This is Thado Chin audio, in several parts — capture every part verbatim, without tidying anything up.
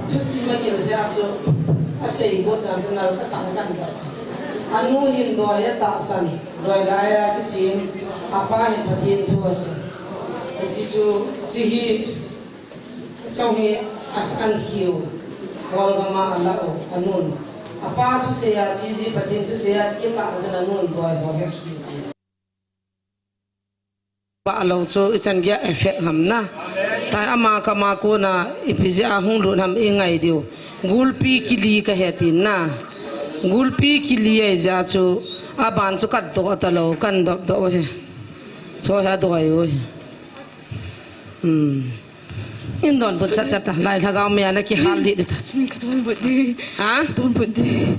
Thusim agil jeh a chu asei got dan chu nal kasang kan ta. Anu hin doi atahsan, doi lai a kichim, apa hin Pathen thu asei. Hiche chu, hiche hi, hiche hi a, an hiu, Kolgam a ala u, anun. Apa thusei a chi ji, Pathen thusei a chi kikah na chu na nun doi ho he khi ji. Pa lo chu ichan gei a effect ham na. Tai ama kama kona ipi jeh a hung lut ham i ngai diu. Gulpi kili ka he tin na. Gulpi kili ahi jeh chu aban chu ka doh ta lou, kan dop doh u hi. Chu hi adoi u hi. Hmm. In donbut chat chat ta, Lai Lhagao mei a na kihal di di ta. Ka donbut di. Ha? Donbut di.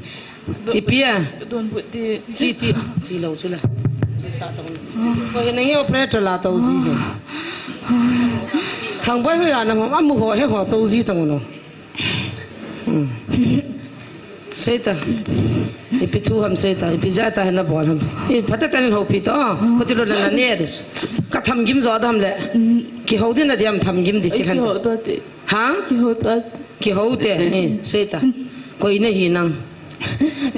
Ipi a? Donbut di. Chi ti, chi lou chu la. Chi sa ta. Ko hi na hi operator la to ji hi. Thangboi ho ya na ho, amu ho he ho to ji ta no. Hmm. Sei ta. Ipi thu ham sei ta, ipi jeh a ta hi na bol ham. I phat a ta nin houpi to. Khuti lo na na ne de. Ka tham gim jo dam le. Kihou di na diam tham gim di ki lhan. Kihou to ti. Ha? Kihou to. Kihou te. Ni sei ta. Koi na hi nang.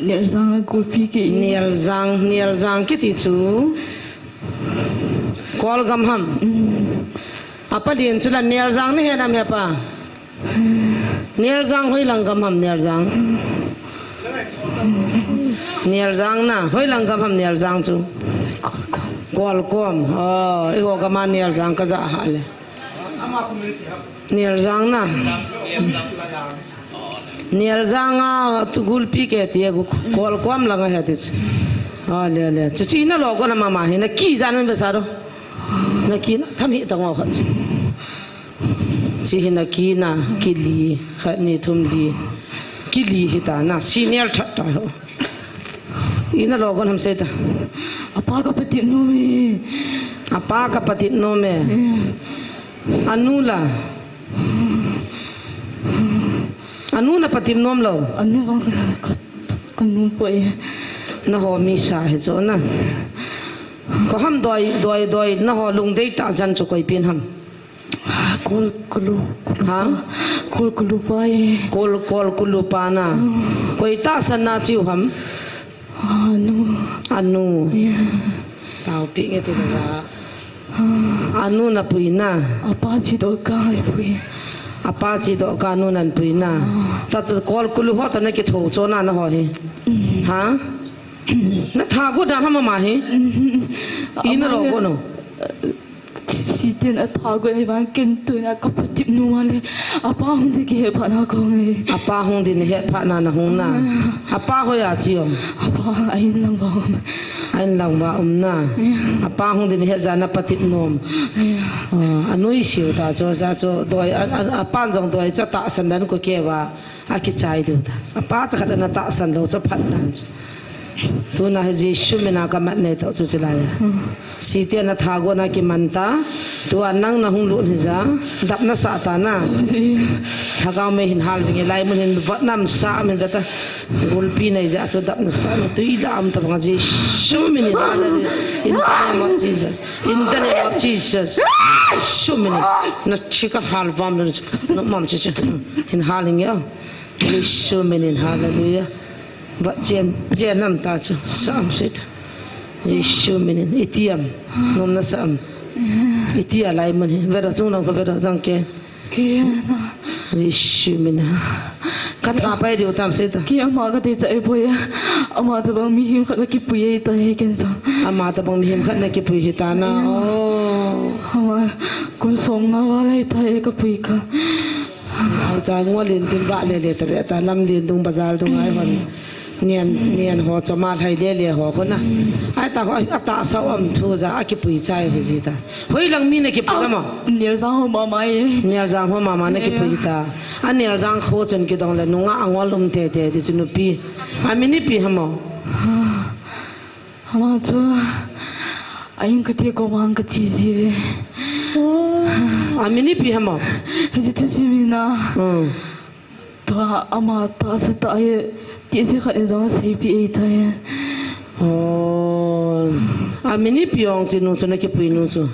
Nialjang a Gulpi ki. Nialjang, Nialjang kiti chu. Kolgam ham. Apa lien chu la Nialjang na he nam he pa. Nialjang hoilang gam ham Nialjang. Nialjang na, hoilang gam ham Nialjang chu. Kolkom. Oh, i ho gam a Nialjang ka ja ha le. Nialjang na. Nialjang a tu Gulpi ke ti a Kolkom lang a he ti. Ah, le, le. Chu chi na lo ko na mama hi na ki jan ve sa ro. Na ki na tham hi ta ngo khat. Chi hi na ki na, kili, khat ni thum li. Kili hi ta na, senior that ta ho. I na lo kon ham sei ta. Apa ka patip nom e. Apa ka patip nom e. Anu la. Anu na patip nom lo. Anu vang ka, ka, ka nu poi. Na ho mi sa he cho na. Ko ham doi, doi, doi, na ho lungdei ta jan chu koi pin ham. Kol kulu, kulu. Ha? Kol kulu pa e. Kol, kol kulu pa na. Koi tahsan na chiu ham? Anu. Anu. Ya. Tao pi nge ti la. Anu na pui na. Apa chi do ka hai pui. Apa chi do ka anu nan pui na. Ta chu kol kulu ho to na ki tho cho na na ho hi. Ha? Na tha go dan ham ma hi. I na lo go no. Siten a tha go ai vang ken tu na ka patip nu ma le. Apa hung di ki he pha na ko nge. Apa hung di ni he pha na na hung na. Apa ho ya chi om. Apa a in lang ba um. A in lang ba um na. Apa hung di ni he ja na patip nom. Anui siu ta cho ja cho doi a pan jong doi cho tahsan dan ko ke ba. A kichai diu ta. Apa cha khat na tahsan lo cho phat dan. Tuna hi Jesu mina ka mat nei to chu chilai a. Site na tha go na ki man ta. Tua nang na hung lut hi ja. Dap na sa ta na. Thagau mei hin hal vinge lai mun hin vat nam sa min vata. Gulpi nei ja chu dap na sa na tui da am ta bang Jesu minin hallelujah. In the name of Jesus. In the name of Jesus. Jesu minin. Na chika hal vam na chu. Na mam chi chi. Hin hal hinge. Jesu minin hallelujah. Vat chen, chen nam ta chu, sam sit. Jesu minin, itiam, nom na sam. Itia lai mun hi, vero chung nang ko vero jang ke. Jesu minin. Ka tha pai diu tam sit. Ki ama ka te chai poi. Ama ta bang mihem khat na kipui ei ta he ken sa. Ama ta bang mihem khat na kipui hi ta na. Oh. Ama Kun som nga va lai ta e ka pui ka. Ai ta ngol in tin va le le ta ve ta lam lin dung bazar dung ai hon. Nian, nian ho cho ma lai le le ho khona. Ai ta ho, a ta sa om thu ja a kipui chai ho ji ta. Hoi lang mi na kipui la ma. Nial jang ho mama e. Nial jang ho mama na kipui ta. A nial jang ho chun kidong le nunga a ngol um te te ti chu nupi. A min ipi hamo. Ama chu a in ka te ko mang ka chi ji ve. A min ipi hamo. Hi ji tu si mi na. Tua ama ta sa ta e ti se khat e jong sei pi e ta e. A min ipi ong chi nu chu na kipui nu chu.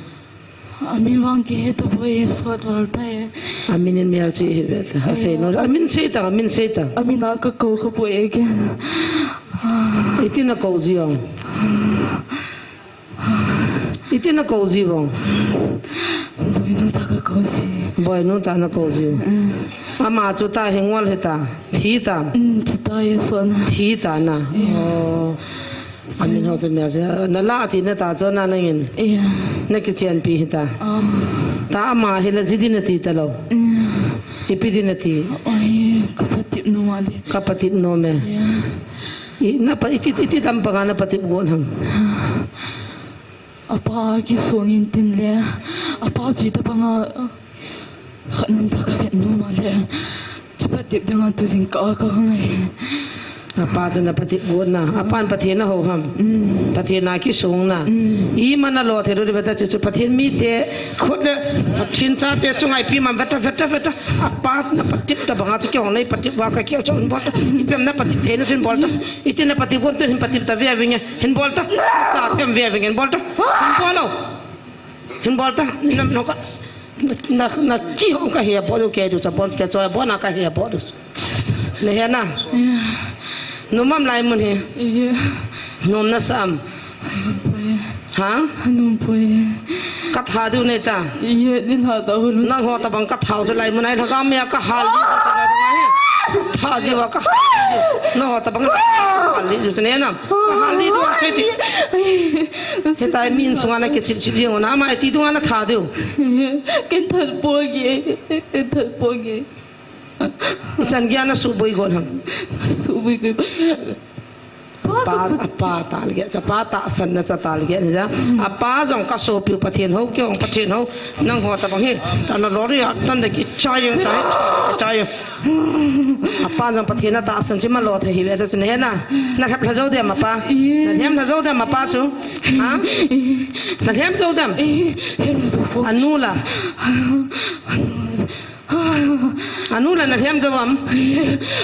A min vang ke he ta poi, sot val ta e. A min in mial chi hi ve ta. A sei no. A min sei ta, a min sei ta. A min a ka ko kha poi e ke. Iti na ko ji ong. Iti na ko ji vong. Boinu ta ka ko ji. Boinu ta na ko ji. Ama chu ta hi ngol hita. Thi ta. Mm, thi ta, yes, son. Thi ta na. Yeah. Oh. Amin ho chu mia chu. Na la ti na ta chu na nangin. Yeah. Na kichenpi hita. Ah. Ta ama hi la ji din ati talou. Mm. Ipi din ati. Oi, ka patep nom a le. Ka patep nom e. Yeah. I, na pa, iti, iti lampanga na patep got ham. Apa kisong in tin le, apa ji tabanga, khat nam ta ka vet nom a le, chu patep dinga tu jingkah a ka ngai. Apa chu na patep got na, apan Pathen a hou ham. Mm. Pathen a kisong na. Mm. Ima na lo thei lou diu ve ta chu, chu Pathen mite khut le, Pathen chate chu ngai pi man ve ta, ve ta, ve ta. Apa na patep tabanga chu kei hung nei patep va ka kei chu hin bol ta. Ipi ham na patep thei na chu hin bol ta. Iti na patep gon tu hin patep ta ve ve nge. Hin bol ta. Cha them ve ve nge hin bol ta. Hin bol lou. Hin bol ta. Na, na ka, na, na, na kihong ka he bol u kei diu cha bon ke choi bon a ka he bol diu. Na he na. Yeah. Nom am lai mun hi. Yeah. Nom na sa am. Nom poi. Ha? Nom poi. Ka tha diu nei ta. Ye, ni tha ta hu lu. Nang ho tabang ka tha u chu lai mun a hi lhagao mia ka hal. Ka tha ji va ka hal. Nang ho tabang ka hal li ju se ne na. Ka hal li diu sei ti. Ai. Hitia min sunga na kichip chip jing u na ma ti dunga na tha diu. Ye, ken tha poi ge. Ken tha poi ge. Ichan gei a na suboi got ham. Suboi got. Pa, apa target, cha pa tahsan na cha target ni ja. Apa jong ka sopiu Pathen hou, kei jong Pathen hou, nang ho tabang hi. Ta na lori a tan de kichai ta, kichai. Apa jong Pathen a tahsan chi ma lo thei hi ve ta chu ne na. Na lhep lha jou dem apa. Na lhem lha jou dem apa chu. Ha? Na lhem jou dem. Anu la. Anu la na lhem jou am?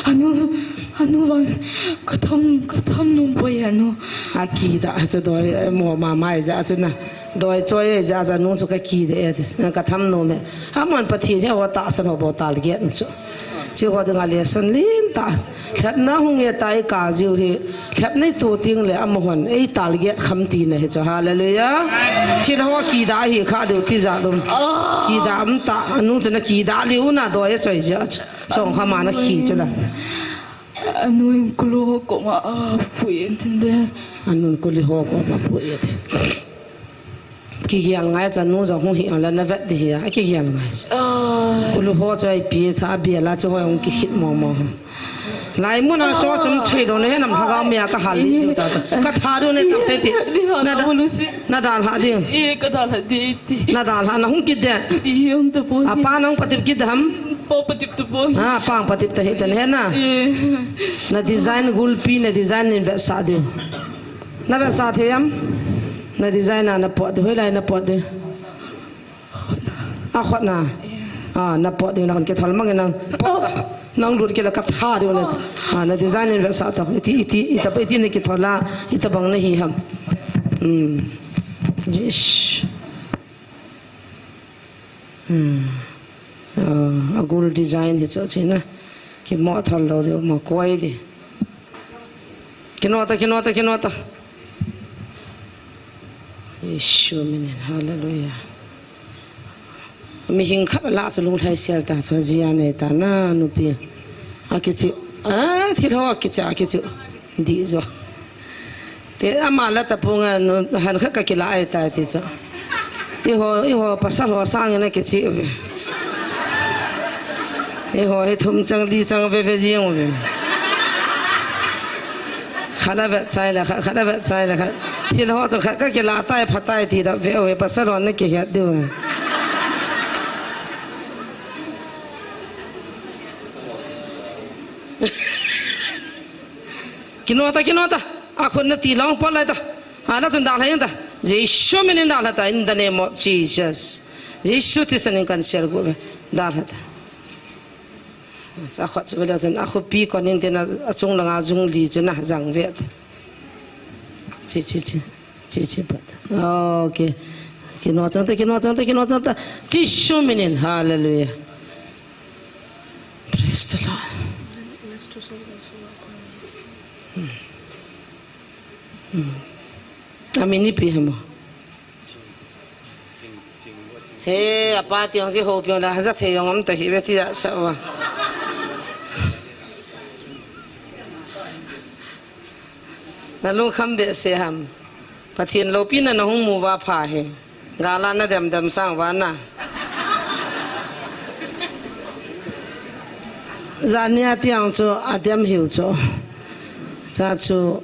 Anu, anu vang, ka tham, ka tham nom poi anu. A kida chu doi, eh, mo ma mai ja chu na. Doi choi e ja ja nu chu ka kida e, ka tham nom e. Aman Pathen hi ho tahsan ho bou target na chu. Chi ho dinga lesson len ta. Lhepna hung e tai ka jiu hi. Lhep nei tu ting le amahon ei target kham ti na hi chu. Hallelujah. Thil ho kida hi kha diu ti ja lum. Kida am ta, anu chu na kida li u na doi choi ja chu. Chong kha ma na khi chu la. Anu in kulu ho koma a pui in tin de. Anu in kulu ho koma pui in. Kigel ngai cha nu jong hung hi ang la na vet di hi a, kigel ngai. Ah. Kulu ho chu ai pi tha bia la chu ho hung kikhit mo mo. Lai mun a cho chum che do ne nam lhagao mia ka hal li chu ta cha. Ka tha do ne tam se ti. Na da, na da lha di. E ka da lha di ti. Na da lha na hung kit de. I hung ta po. Apa na hung patep kit ham. Po patep ta po. Ah, pa patep ta hi ta ne na. E. Na design gulpi na design in vet sa di. Na vet sa thei am? Na design a na pot de, hoilai na pot de. A khot na. A, na pot de, na kan kithol mang nang. Pot. Nang lut kila ka tha de na. A, na design in vet sa ta. Iti, iti, ita, iti na kithol a, ita bang na hi ham. Hmm. Yes. Hmm. A, a gul design hi chu chi na. Kimo thal lo de, mo koi de. Kino ta, kino ta, kino ta. Jesu minin, hallelujah. Mihing khat la chu lunglhai sel ta chu jia nei ta na nupi. A kichi. A, thil ho a kichi, a kichi. Di jo. Te ama la ta punga nu han khat ka kila ai ta ti chu. Eiho, eiho pasal ho sang na kichi ve. Eiho hi thum chang li chang ve ve jing ve. Khat a vet chai la khat, khat a vet chai la khat. Thil ho chu khat ka kila tai pha tai ti da ve ve pasal ho na kihet diu. Kino ta, kino ta. A khun na ti long pot lai ta. A na chun dalha yang ta. Jesu minin dalha ta in the name of Jesus. Jesu thisan in kan share gu ve. Dalha ta. Sa khot chu le chun a khopi kon in te na a chung langa jung li chu na jang ve ta. Chi, chi, chi. Chi, chi pat. Okay. Kino chang ta, kino chang ta, kino chang ta. Jesu minin. Hallelujah. Praise the Lord. Hmm. Amin ipi ham? He, apa tiang ji ho piang la haja thei yong am ta hi ve ti da sa wa. Na lungkham behseh ham. Pathen loupina na hung mu uva pha e. Gal a na dem dem sang uva na. Janhi a tiang chu a dem hiu chu. Cha chu.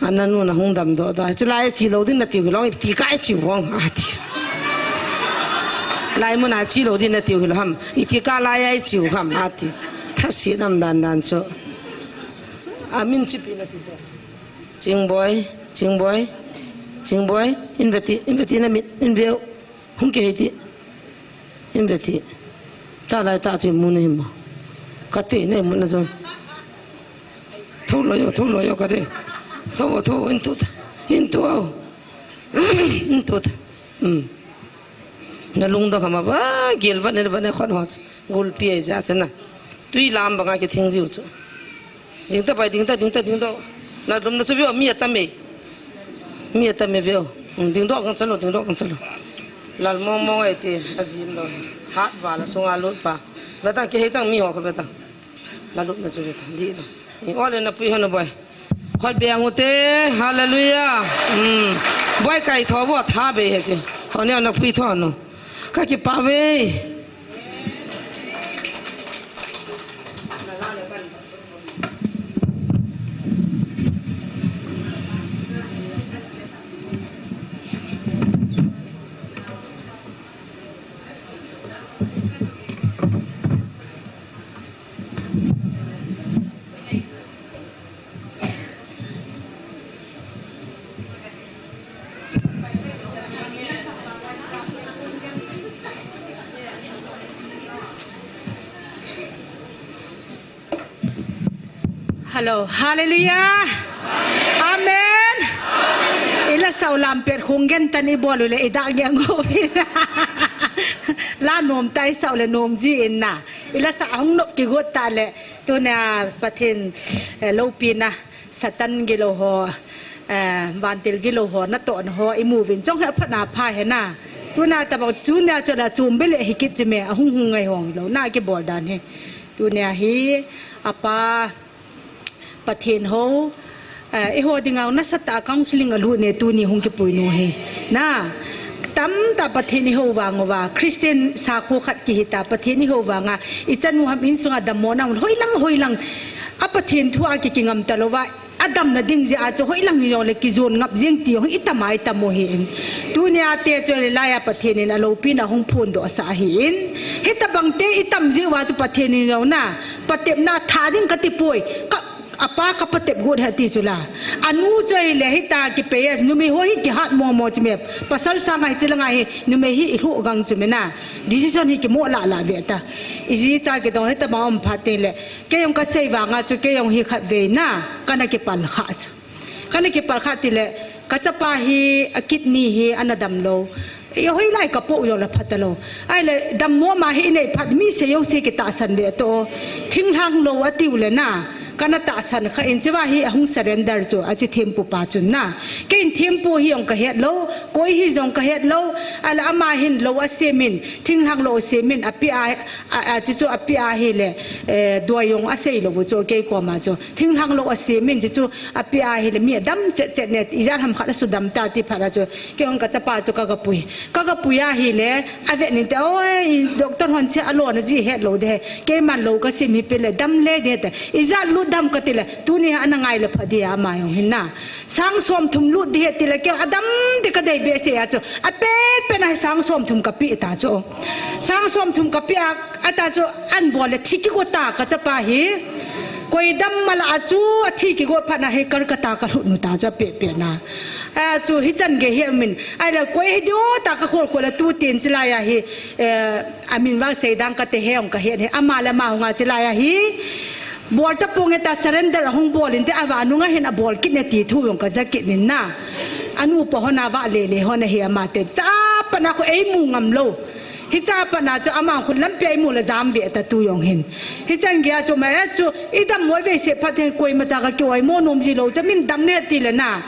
Ana nu na hung damdoh da. Chulai a che lou ding na tiu hilou, iti kah a che u ham ati. Lai mun a che lou ding na tiu hilou ham. Iti kah lai a che u ham ati. Thaset nam dan dan chu. Amin chu ipi na ti te. Chingboi, Chingboi, Chingboi, in ve ti, in ve ti na mit, in ve u. Hung kihei ti. In ve ti. Talai tah chu imu na him mo. Kati na imu na jong. Tho loi o, tho loi o kati. Tho o, tho o, in tu ta. In tu o. In tu ta. Um. Na lungdong ham a va, gel vat ne, vat ne khon ho chu. Gulpi ahi jeh chu na. Tui lam banga kithing jiu chu. Ding ta pai, ding ta, ding ta, ding ta. Na lum na chu veu, mi atam e. Mi atam e veu. Hmm, ding doh kang chalo, ding doh kang chalo. Lal mong mong e ti, ajim lo. Hat val a sunga lut pa. Ve tang kihei tang mi ho kho ve tang. Na lut na chu ve tang, di lo. Ni ole na pui ho na boi. Khut beng u te, hallelujah. Hmm. Boi kai tho bo tha be he chi. Ho ne na pui tho no. Ka kipah ve. Hello. Hallelujah. Amen. I la sau lam pet khung gen tan i bol u le i dah nge ngo pin. La nom tai sau le nom ji in na. I la sa hung nop kigot ta le. Tunia Pathen, eh, loupina Satan gilou ho, eh, vantil gilou ho, natohna ho, i mu uvin. Chong he phat na pha he na. Tunia tabang, tunia chu na chum be le hi kit chi me, a hung hung ngai hong lou. Na kibol dan he. Tunia hi, apa, Pathen ho, eh, eiho dinga nasatah a counseling a lut ne tuni hung kipui nu hi. Na, tamtah Pathen eiho vang uva, Christian sakho khat kihi ta, Pathen eiho vanga, i chanu ham insunga dammo na, hoilang, hoilang, a Pathen thu a ki, kingam ta louva, a damna ding jeh a chu hoilang hi jong le kijon ngap jeng ti jong hi i tam a i tam u hi in. Tunia te chu le laiya Pathen in a loupina hung phondoh sah ahi in. Hitabang te i tam jeh uva chu Pathen in jong na, patepna tha ding ka ti poi. Ka, apa ka patep got he ti chu la. A nu chu ahile hita kipei a, numei ho hi kihat mo mo chi me. Pasal sanga hi chi langa hi, numei hi i lhuh gang chu me na. Decision hi kimo lah lah ve ta. I ji cha kidong hitabang um phat te le. Kei jong ka sei vanga chu kei jong hi khat vei na, kana kipal kha chu. Kana kipal kha ti le, ka chapa hi a kidney hi ana dam lou. I hoilai ka po u jong le pha ta lou. Ahile, dammo ma hi i nei phat mi sei jouse kitahsan ve to. Thinglhang lou a tiu le na, kana tahsan kha in chiva hi a hung surrender chu, a chi thempu pa chun na. Kei in thempu hi jong ka het lou, koi hi jong ka het lou, ahile ama hin lou a sem in, thinglhang lou a sem in, a pi a, a, a chi chu a pi a hile, eh, doi jong a sei lou chu kei koma chu. Thinglhang lou a sem in, chi chu a pi a hile mi a dam chet chet ne, i jat ham khat a su dam ta ti phat a chu. Kei jong ka chapa chu ka ga pui. Ka ga pui a hile, a vet nin te, oi, doctor hon che a lo na ji het lou de he. Keiman lou ka sem hi pe le, dam le de te. I jat lut dam ka ti le, tuni a na ngai le pha di a ama jong hin na. Sang som thum lut di he ti le kei a dam di ka dei behseh a chu. A pet pet na sang som thum ka pe ta chu. Sang som thum ka pe a, a ta chu an bol le thi kigo ta ka chapa hi. Koi dam mala a chu a thi kigo phat na hi kar ka ta ka lhut nu ta chu a pet pet na. A chu hi chan ge he min. Ai le koi hi dio ta ka khol khol a tu tin chi laiya hi. Eh, a min vang sei dang ka te he ong ka he he. Ama le ama hung a chi laiya hi. Bol ta pung e ta surrender a hung bol in te a va nunga hin a bol kit ne ti thu jong ka ja kit nin na. A nu pa hon a va le le hon a hi ama te. Cha pa na khu ei mu ngam lou. Hi cha pa na chu ama khu lampi ei mu la jam ve ta tu jong hin. Hi chan gei a chu ma e chu i dam mo ve se phat he koi ma cha ka ki oi mo nom ji lou cha min dam ne ti le na.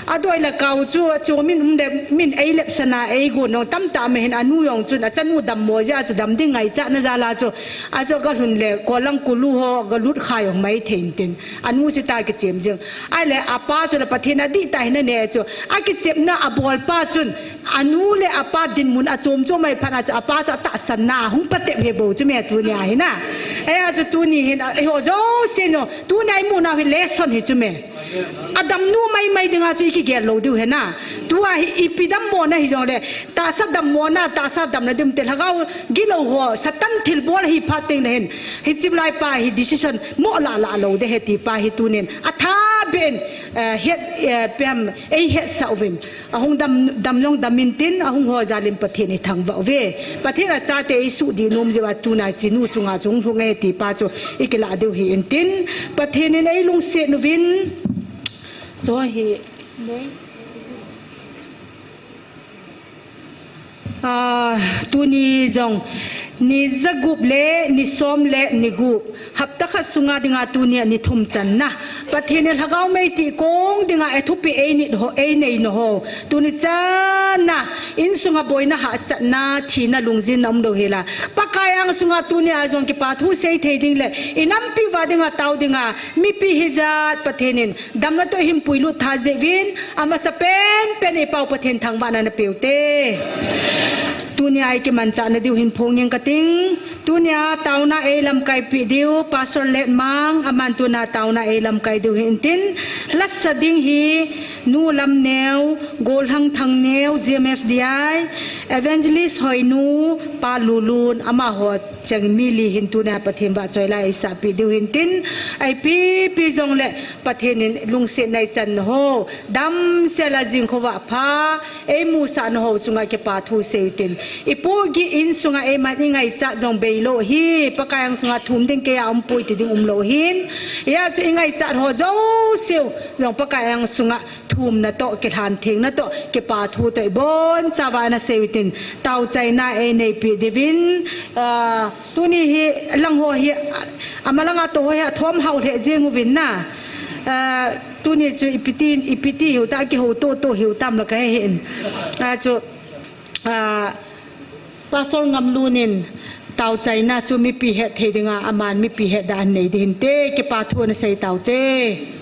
Adoi le kau chu, chu min um le, min ei lep sana ei gu nong tamtah ma hin anu jong chun, achanu dammo jeh a chu dam ding ngaichat na jal a chu, achu galhun le, kolang kulu ho galut kha jong mai thei intin. Anu chu ta kichem jing. Ahile apa chu le Pathen adih tah hin ane chu. Akichepna abolpa chun, anu le apa dinmun achom chom mai phat a chu apa chu atahsan na hung patep he bou chu me tunia hin a. Eia chu tuni hin, a, eiho jouse no, tunia imu nau hi lesson hi chu me. Adamnu maimai dinga chu ikigel lou diu hena. Tua hi ipi dammo na hijongle, tahsa dammo na, tahsa damna dim te lhagao gilou ho, Satan thilbol hi phat teng le hin. Hiche laipa hi decision mo la la lou de he ti pa hi tunin. Atha ben, eh, het, eh, pem, ei hetsah uvin. Ahung dam, dam jong dam intin, ahung ho jal in Pathen ithangvah uve. Pathen achate eisuh dih nom jeh uva tuna chinu chunga chu hung lhung e ti pa chu ikilah diu hi intin. Pathen in eilungset uvin. Chu hi. Ah, tuni jong ni jagup le ni som le ni gup. Hapta khat sunga dinga tunia ni thum channa. Pathen in lhagao mei tih kong dinga ethupi ei nit ho, ei nei na ho. Tuni channa, insunga boina hahsatna, thina lungjinna umlou hela. Pakai angsunga tunia jong kipa thu sei thei ding le, inampi uva dinga tao dinga, mipi hijat Pathen in damna toh hin puilut tha jeh uvin, amasa penpen eipau Pathen thangvahna napeu te. Tunia ikimanchah na diu hin phong ing kating. Tunia taona eilamkai peh diu, Pastor Letmang, aman tuna taona eilamkai diu hi intin. Lasa ding hi, Nu Lamneo, Golhang Thangneo, G M F D I, Evangelist Hoinu, Pa Lulun, amaho cheng mi li hin tuna Pathen vahchoi la eisah peh diu hi intin. Ipi pi jongle Pathen in lungsetna eichan na ho, damsel a jingkhovah pha, eimusah na ho chunga kipa thu sei utin. Ipohgih insunga eiman ingaichat jong beilou hi, Pakai angsunga thum ding keiya umpoi ti ding umlou hin. Hijeh chun ingaichat ho jouseu jong Pakai angsunga thumna toh, kilhan thengna toh, kipa thu toh, ibonchauva nasei utin, taochaina einei peh diuvin, ah, tuni hi langho hi, ah, amalanga toh ho hi athom hao lheh jeng uvin na. Ah, tuni chu ipi ti, ipi ti hiu ta, kihouto to hiu tam la kahe hin. Ah, chu, ah, Pastor Ngamlun in taochaina chu mipi het thei dinga, aman mipi hetda anei ding hinte, kipa thu anasei taute.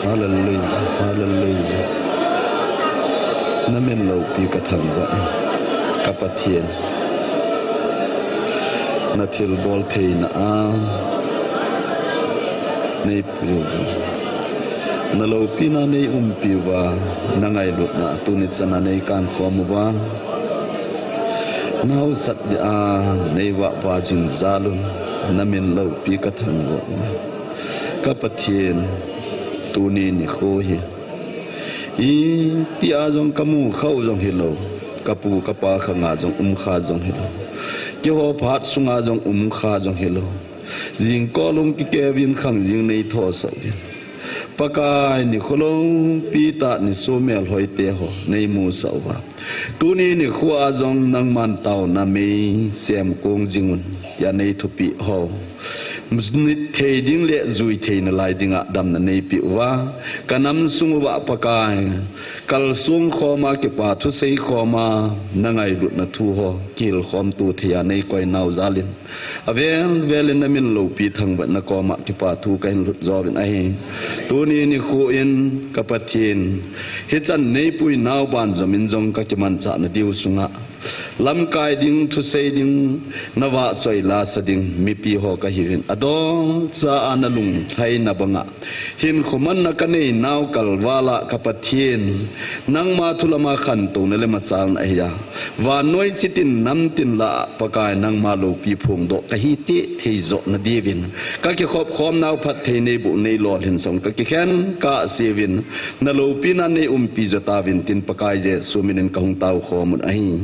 Hallelujah, hallelujah. Na min loupi ka thangvah, ka Pathen. Na thilbol theina a nei puiuva, na loupina nei umpiuva, na ngailutna tuni chana nei kankhom uva, na hausat dia nei vahva jing jal un, na min loupi ka thangvah, ka Pathen. Tuni nikho hi, itia jong ka mu khah u jong hilou, ka pu ka pa khanga jong um kha jong hilou, keiho phat sunga jong um kha jong hilou, jingkah lung kikevin khang jing nei thosah uvin, Pakai, nikho loupi tah, nisoh melhoite ho nei musah uva, tuni nikho a jong nangman taona mei sem kong jing un, tia nei thupeh ho, nit thei ding le jui thei nalai dinga damna nei peh uva, ka nam sung uva Pakai, kalsong khoma kipa thusei khoma na ngailutna thu ho kihil khomto thei a nei koi nau jal in, avel vel in na min loupi thangvah na koma kipa thu ka hin lhut jouvin ahi. Tuni nikho in ka Pathen, hichan nei pui nau banjom in jong ka kimanchah na diu sunga lamkai ding, thusei ding, na vahchoi lasa ding mipi ho ka hiuvin, adongcha a na lunglhaina banga hinkho manna ka nei nau kalval a ka Pathen, nangma thu lama khantouna le machalna ahi a, vannoi chitin namtin lah a Pakai nangma loupi phongdoh ka hi tei thei joh na diuvin, ka kikhop khom nau phatthei nei boh nei lolhin sah un ka kikhen kah seuvin, na loupina nei umpi jo tauvin tin Pakai Jesu min in ka hung tao khom un ahi.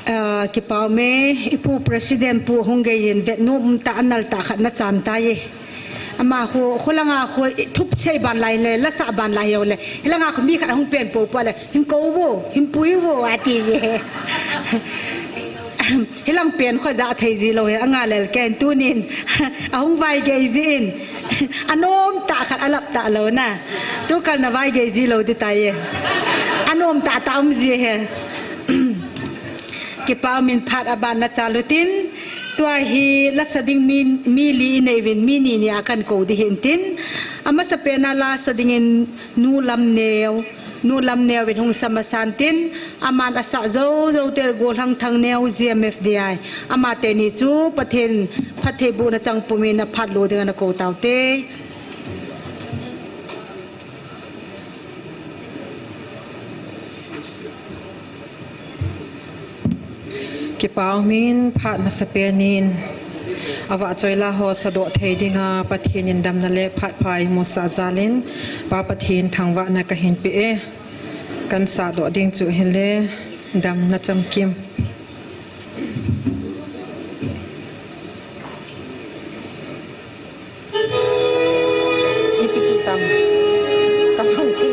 Ah, kipa um e, i pu president pu hung gei in vet nom um tah, anal tah khat na chan tai e. Ama khu, khu langa khu i thup sei ban lai le, la sah ban lai ho le. Hilanga khu mi khat hung pen popo le, hin kou vo, hin pui vo, ati je. Hilang pen khu ja thei ji lou hi, anga lel ken tunin. Ahung vai gei ji in. Anom tah khat alap talou na. Tukal na vai gei ji lou ti tai e. Anom tah tah um ji he. Kipa um in phat aban na chal utin. Tua hi la sa ding mi, mi li i nei uvin mi ni ni a kan kou ding hin tin. Amasa pen a la sa ding in Nu Lamneo, Nu Lamneo in hung sa masan tin, aman asah jou jou te Golhang Thangneo G M F D I. Ama teni chu Pathen phatthei bohna chang pum in aphat lo ding ana kou tau te. Kipa um in phat masa pen in, avahchoi la ho sadoh thei dinga Pathen in damna le phat pha eimusah jal in, Pa Pathen thangvahna ka hin pe e. Kan sadoh ding chu hile, damna chamkim. Ipi ti tam. Tam hang ki.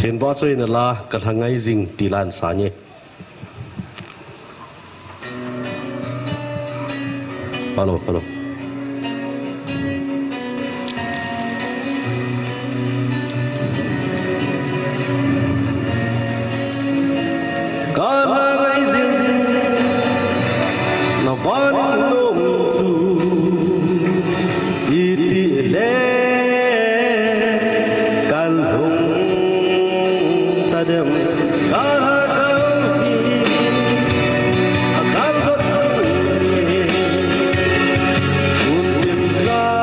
Tin vahchoina la ka lhangai jing ti la sa nge. Hello, hello. Ka lhangai jing na van nung chu iti le ka lhung ta dem ka lhagao hi a kan dot ni sun tin kan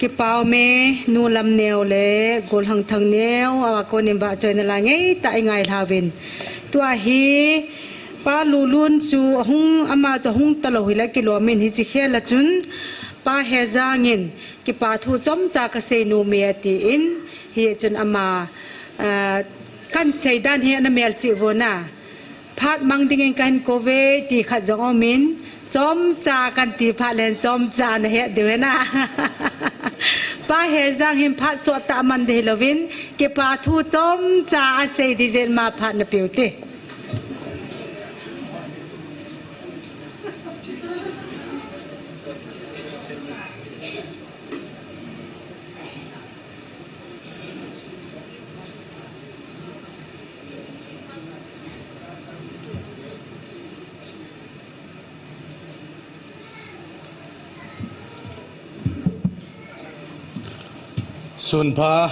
Kipah ume, nu Lamneo le Golhang Thangneo, akonin vahchoina la ngeitah a ingailhauvin. Tua hi Pa Lulun chu ahung, ama chu ahung talou hile kilom in hiche khel a chun Pa Hejang in kipa thu chomcha kasei nom e atin, hichun ama, ah, kahin sei dan hi ana melchih uvin a. Phat mang dingin kahin kou ve ti khat jong um in, chomcha kahin ti phat le chomcha nahet diu ahi na. Pa Hejang hin phat sottah aman ding hilouvin, kipa thu chomcha asei ding jeh in ama phat napeh u hite. Sunpha.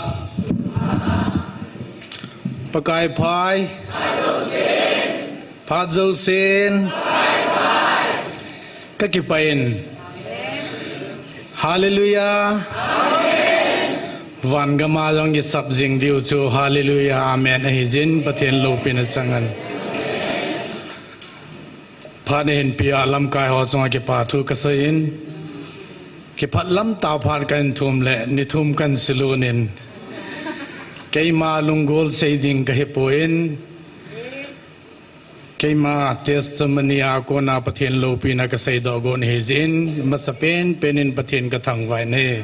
Pakai phai. Phat jousen. Kakipah in. Hallelujah. Van gam a jong isap jing diu chu Hallelujah, Amen ahi jin, Pathen loupina chang in. Phat nahin peh a lamkai ho chunga kipa thu kasei in, kipah lam tah phat kahin thum le ni thum kahin silut in, keima lunggel sei ding kahi poi, keima testimony a kona Pathen loupina kasei doh got ahi jin, masapen pen in Pathen kathangvah in ahi.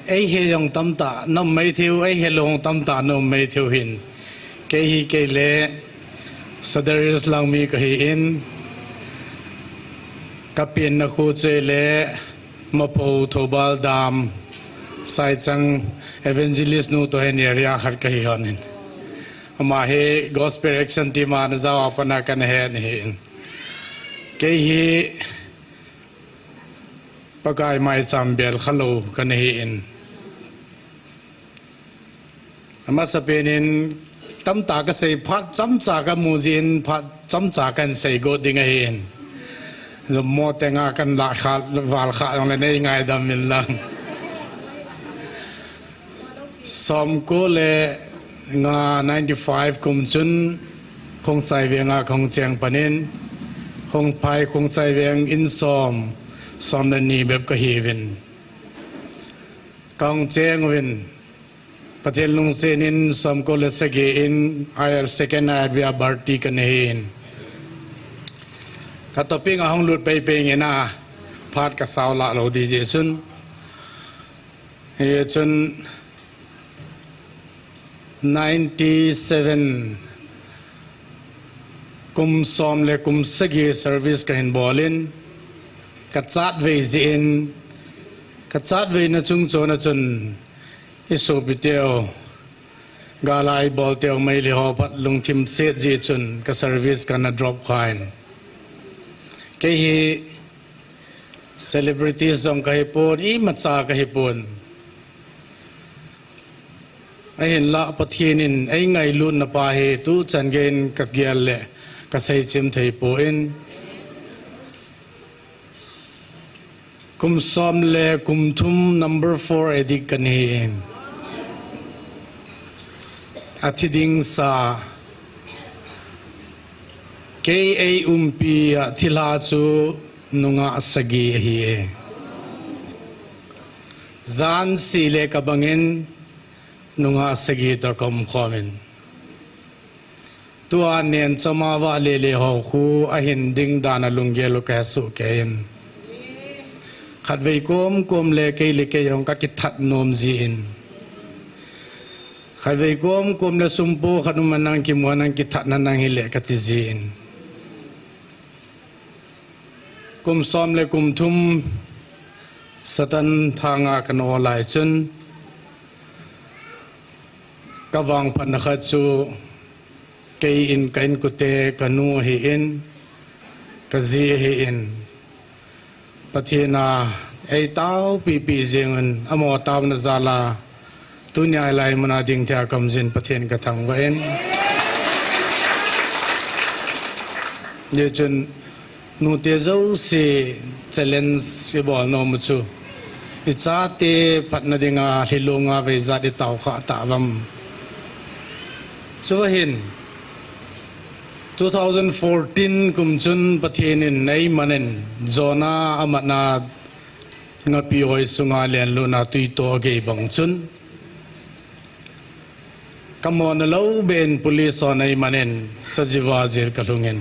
Eihe jong tamtah na um maithei u, eihe lou jong tamtah na um maithei u hin. Kei hi kei le Sir Darius Langmi kahi in, kapenna khu chu ahile Maphou Thoubal dam Saichang evangelist nu toh hin area khat kahi hon in. Ama hi Gospel Action Team a ana jao a pat a kana het ahi in. Kei hi Pakai maicham bel khalou kana hi in. Amasapen in tamtah kasei, phat chomcha kamu jin, phat chomcha kahin sei got ding ahi in. Jommo tenga kahin lah kha, val kha jong le nei ngaidam in lang. Somko le nga ninety-five kum chun Khongsai Veng a kahung cheng pan in, Khongphai Khongsai Veng in som, som le ni bep kahiuvin. Kahung cheng uvin, Pathen lungset in somko le sagi in I R second I R B a bharti kana hi in. Ka topping a hung lut pei pei ngen a, phat kasao lah lou ding jeh chun. Hichun ninety-seven kum som le kum sagi service kahin bol in, ka chatvei jeh in, ka chatveina chung chon a chun, i sopiteu, gal a i bolteu Meitei ho pat lungthim set jeh chun ka service kana drop khan. Kei hi celebrities jong kahi pon, imacha kahi pon. Ahinlah Pathen in eingailutna pa hi tuchan gei in kagel le kaseichim thei pon. Kum som le kum thum number four addict kana hi in. Athi ding sa. Kei eiumpi a thilha chu nungah sagi ahi e. Jan seh le kabang in nungah sagi toh kaum khom in. Tua nen chom a vah lele ho khu ahin ding dan a lunggel u kahe soh kei in. Khatvei kom kom le kei le kei jong kakithat nom jin. Khatvei kom kom le sumpo khat um a nang kimu a nang kithat na nang hile kati jin. Kum som le kum thum Satan thang a kana ol lai chun, ka vangphatna khat chu kei in ka inkote ka nu ahi in, ka ji ahi in, Pathen a eitao pipi jing un, amaho taona jal a, tunia hilai mun a ding thei a ka um jin Pathen ka thangvah in. Hichun nute jouse challenge i bol nom u chu, i chate phatna ding a lhilung a vei jat i tao kha ta vam. Chuva hin, Two thousand fourteen kum chun Pathen in eimanin Jonah amatna ngapi oi sunga lenlutna tui toh agei bang chun, kamona lou beh in police hon eimanin Sajiwa jail kalhungin,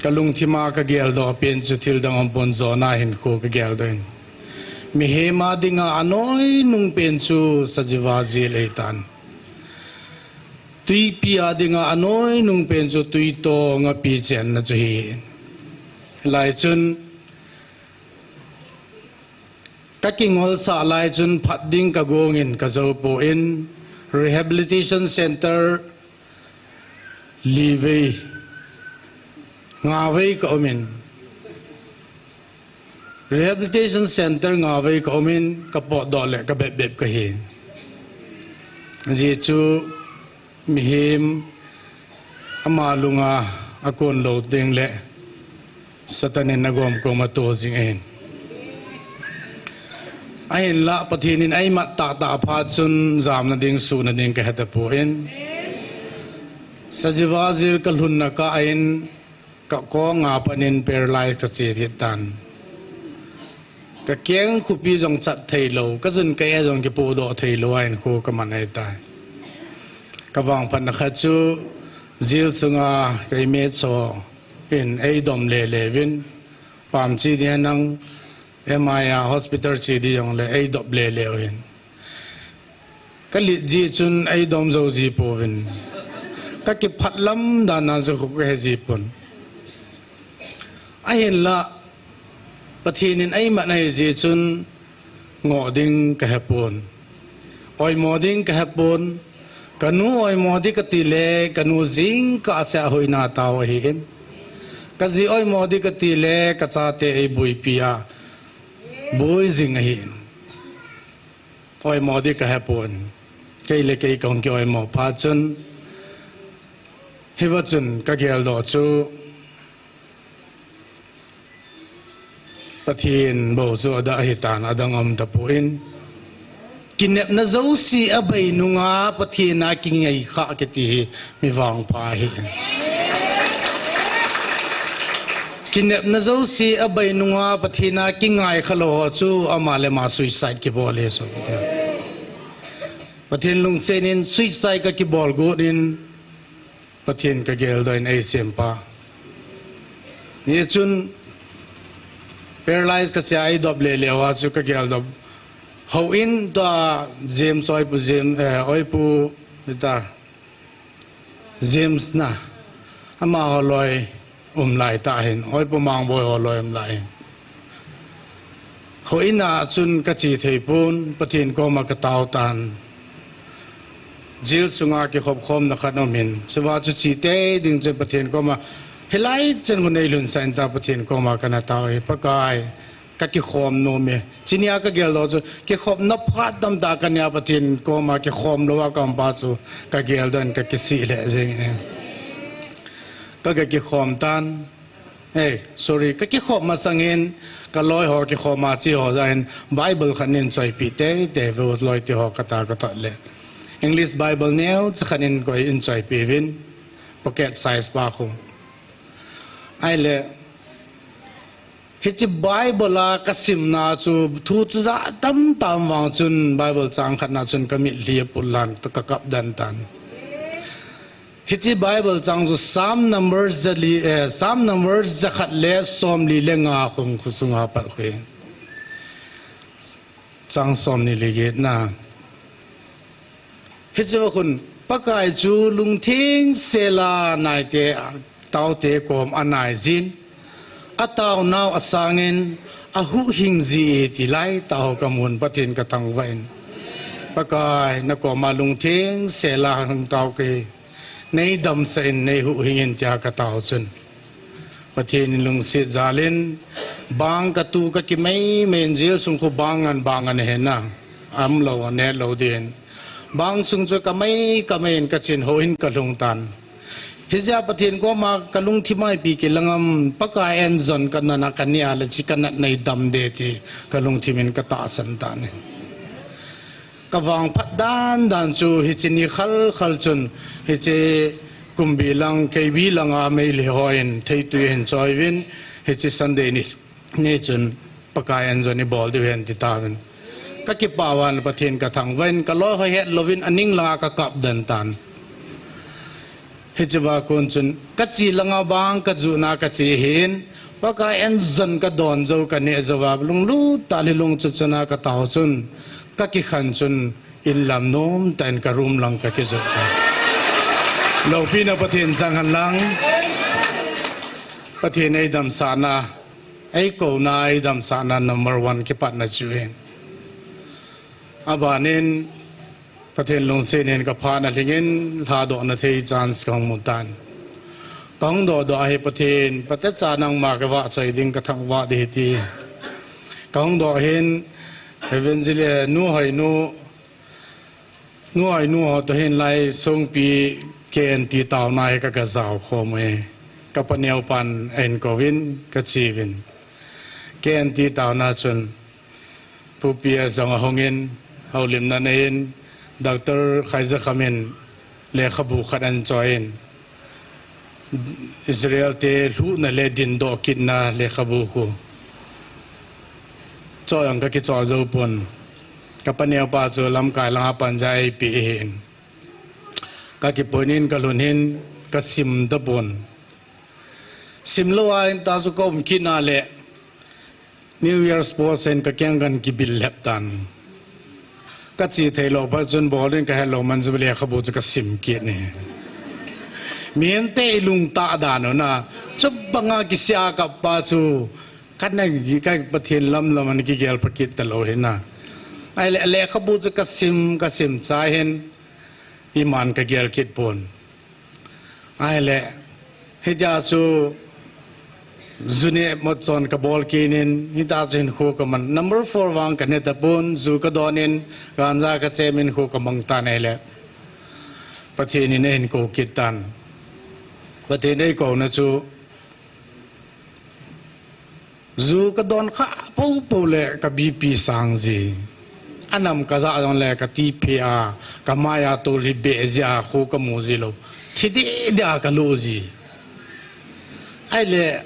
kalungthima kageldoh pen chu thil dang umpon Jonah hinkho kageldoh in. Mihem a dinga anoinung pen chu Sajiwa jail ahitan. Tuipi a dinga anoinung pen chu tui toh ngapi chenna chu ahi. Lai chun kakingolsah lai chun phat ding kagongin kajoupon, rehabilitation center livei, ngavei kaumin, rehabilitation center ngavei kaumin, kapotdoh le kabepbep kahi. Ajeh chu mihem ama lunga akon lou ding le Satan in agomkom ato jing ahin. Ahinlah Pathen in eimat tahtah phat chun jamna ding, suhna ding kahetapon, Sajiwa jail kalhunna kah in, kakong a panin paralyze kache kit tan. Kakeng khopi jong chat theilou, kajun kaeh jong kipodoh theilou a hinkho kaman ahitai. Kavangphatna khat chu jail sunga ka image ho in eidom lele uvin, pam che ding henlang, M I A hospital che ding jongle eidop lele uvin. Kalet jeh chun eidom jou ji pouvin. Kakiphatlam dan a chu khu kahe ji pon. Ahinlah Pathen in eimat ahi jeh chun ngoh ding kahepon, oimo ding kahepon. Kanu oimo ding katile, kanu jingkah seh a hoina tao ahin. Kaji oimo ding katile, kachate eiboipi a boi jing ahin. Oimo ding kahepon. Kei le kei kahung kioimo phat chun, hiva chun kageldoh chu Pathen bou chu adah ahitan, adang aumtapon. Kinepna jouse abei nunga Pathen a kingai khah kiti hi mi vangpha ahi. Kinepna jouse abei nunga Pathen a kingai khalou ho chu ama le ama suicide kibol ahi, so. Pathen lungset in suicide kakibol got in, Pathen kageldoh in eisempa. Hichun paralyze kache a eidop lele uva chu kageldoh. Houin tua James Oipu, James, eh, Oipu, ita James na, amaho loi umlai tah ahin, Oipu Mangboi ho loi umlai ahin. Houin a chun kache theipon, Pathen koma katao tan. Jail sunga kikhopkhomna khat aumin, chuva chu che tei ding chun Pathen koma, hilai chan khu neilhunsah in tia Pathen koma kana tao e, Pakai, kakikhom nom e. Chunia kageldoh chu kikhopna phat tamtah kania Pathen koma kikhom louva kaumpa chu kageldoh in kakisih lheh jeng e. Kaga kikhom tan. Sorry, kakikhop masangin kaloi ho kikhom a che ho jeh in Bible khat nei choipeh tei tei uvo, loi teho kata kathot le. English Bible neocha khat in koi in choipeh uvin, pocket size pa khu. Ahile, hiche Bible a kasimna chu thu chu jat tamtah um vang chun Bible chang khatna chun kamitlhi aputlan, kakap den tan. Hiche Bible chang chu Psalm number jali, eh, Psalm number jakhat le somli le nga khun khu sunga pat khu. Chang somni le get na. Hicheva khun, Pakai chu lungthengsel a naite, taote kom anai jin, ataonau asangin, ahuhhing ji e ti laitah ho kamun, Pathen kathangvah in. Pakai, nakoma lungthengsel a hung tao kahi, neidamsah in, neihuhhing in tia katao chun, Pathen in lungset jal in, bang katu kakimeimei in, jail sung khu bang ngan, bang ngan ahina, aumlou, anetlou din. Bang sung chu kamei kamei in kachen, houin kalhung tan. Hijeh a Pathen koma kalungthim a ipi kilang am, Pakai in jon kanatna kania le hiche kanatna hi dam ding ti kalungthim in katahsan tan ahi. Kavangphat dandan chu hiche ni khalkhal chun, hiche Kumbi lang, K B lang a Meitei ho in theitui hin choi uvin, hiche Sunday ni, ni chun Pakai anjon ibol diu hen ti tauvin. Ka kipah uvin Pathen ka thangvah in, ka loi ho het louvin, aning langa ka kap den tan. Hiche va kon chun, ka che langa bang, ka jona ka che hin, Pakai anjon ka don jou, ka neh jou va, lunglut tah le lungchut chun a ka tao chun, ka kikhen chun, in lam nom tah in ka room lang ka kijot ta. Loupina Pathen chang hen lang. Pathen eidamsahna, eikouna, eidamsahna number one kipatna chu ahin. Abanin, Pathen lungset in ka phat na lhingin, lhadohna thei chance ka hung mu tan. Ka hung doh doh a hi Pathen, phatecha nangma ka vahchoi ding, ka thangvah ding ahi ti. Ka hung doh hin, Evangelist, nu hoi nu, nu hoi nu ho toh hin lai Songpi K N T taona hi ka, ka jao khom e. Ka paneo pan ahin kouvin, ka che uvin. K N T taona chun, Pu P S jong ahungin, houlimna neiyin, Doctor Khaizakham in lekhabu khat ahin choi in, Israel te lhuhna le dindoh kitna lekhabu khu. Choi ang ka kichoi jou pon. Ka paneo pa chu lamkai langa panjai pi ahin. Ka kipui in ka lhun hin ka sim tapon. Sim lou a hin ta chu ka um kit na le New Year's post in ka keng kan kibil lhep tan. Ka che thei lou pa chun bol in ka het lou man chu lekhabu chu ka sim kit ni. Mihem te i lungtah dan u na. Chubanga kisih a kap pa chu ka na ka Pathen lamlam a kigel pa kit talou hi na. Ahile lekhabu chu ka sim, ka sim chai hin iman ka gel kit pon. Ahile, hitia chu ju neh mo chon ka bol kit in, hitia chu hinkho ka man. Number four vang ka ne tapon, ju ka don in, ganja ka chem in hinkho ka mang tan ahile. Pathen in eihin kou kit tan. Pathen eikouna chu Ju ka don kha popo le ka B P sang ji. Anam ka ja jong le ka ti phe a, ka mai a tol hi beh ji a, kho ka mu ji lou. Thi deh deh a ka lo ji. Ahile,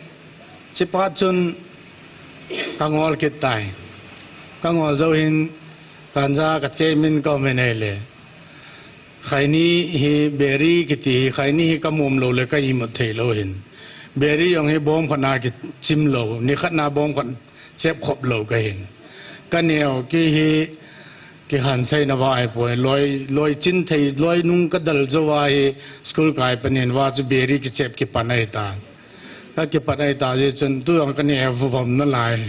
hiche pa chun ka ngol kit tai. Ka ngol jou hin, ganja ka chem in ka um in ahile. Khaini hi beri kiti hi, khaini hi ka mom lou le ka imut thei lou hin. Beri jong hi bom khat na kichim lou, ni khat na bom khat chep khop lou ka hin. Ka neo ki hi kihan sei na va ai poi, loi, loi chin thei, loi nung ka dal jou a hi school kai panin va chu beri kichep kipan ai ta. Ka kipan ai ta ji chun tu jong ka neo vuvom na lai.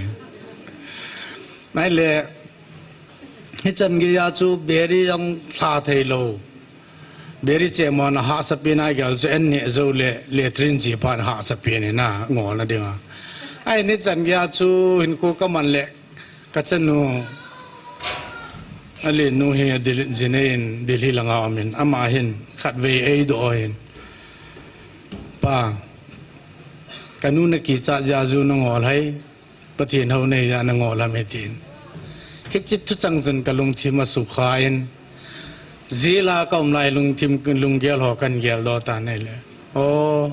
Nai le, Hichan gei a chu beri jong lha thei lou. Beri chemon a hahsa pen a gel chu an neh jou le, latrine chi pan hahsa pen in a ngol na ding a. Ahi nichan gei a chu hinkho ka man le ka chanu, a linu hi a Dil-, Jinei in Delhi langa um in, ama hin khatvei ei doh hin. Pa, ka nu na kichat jeh a ju na ngol hai. Pathen hou nei jeh a na ngol ham e tin. Hiche thuchang chun ka lungthim a sukha in, jail a ka um lai lungthim, lunggel ho kan gel doh tan ahile. O,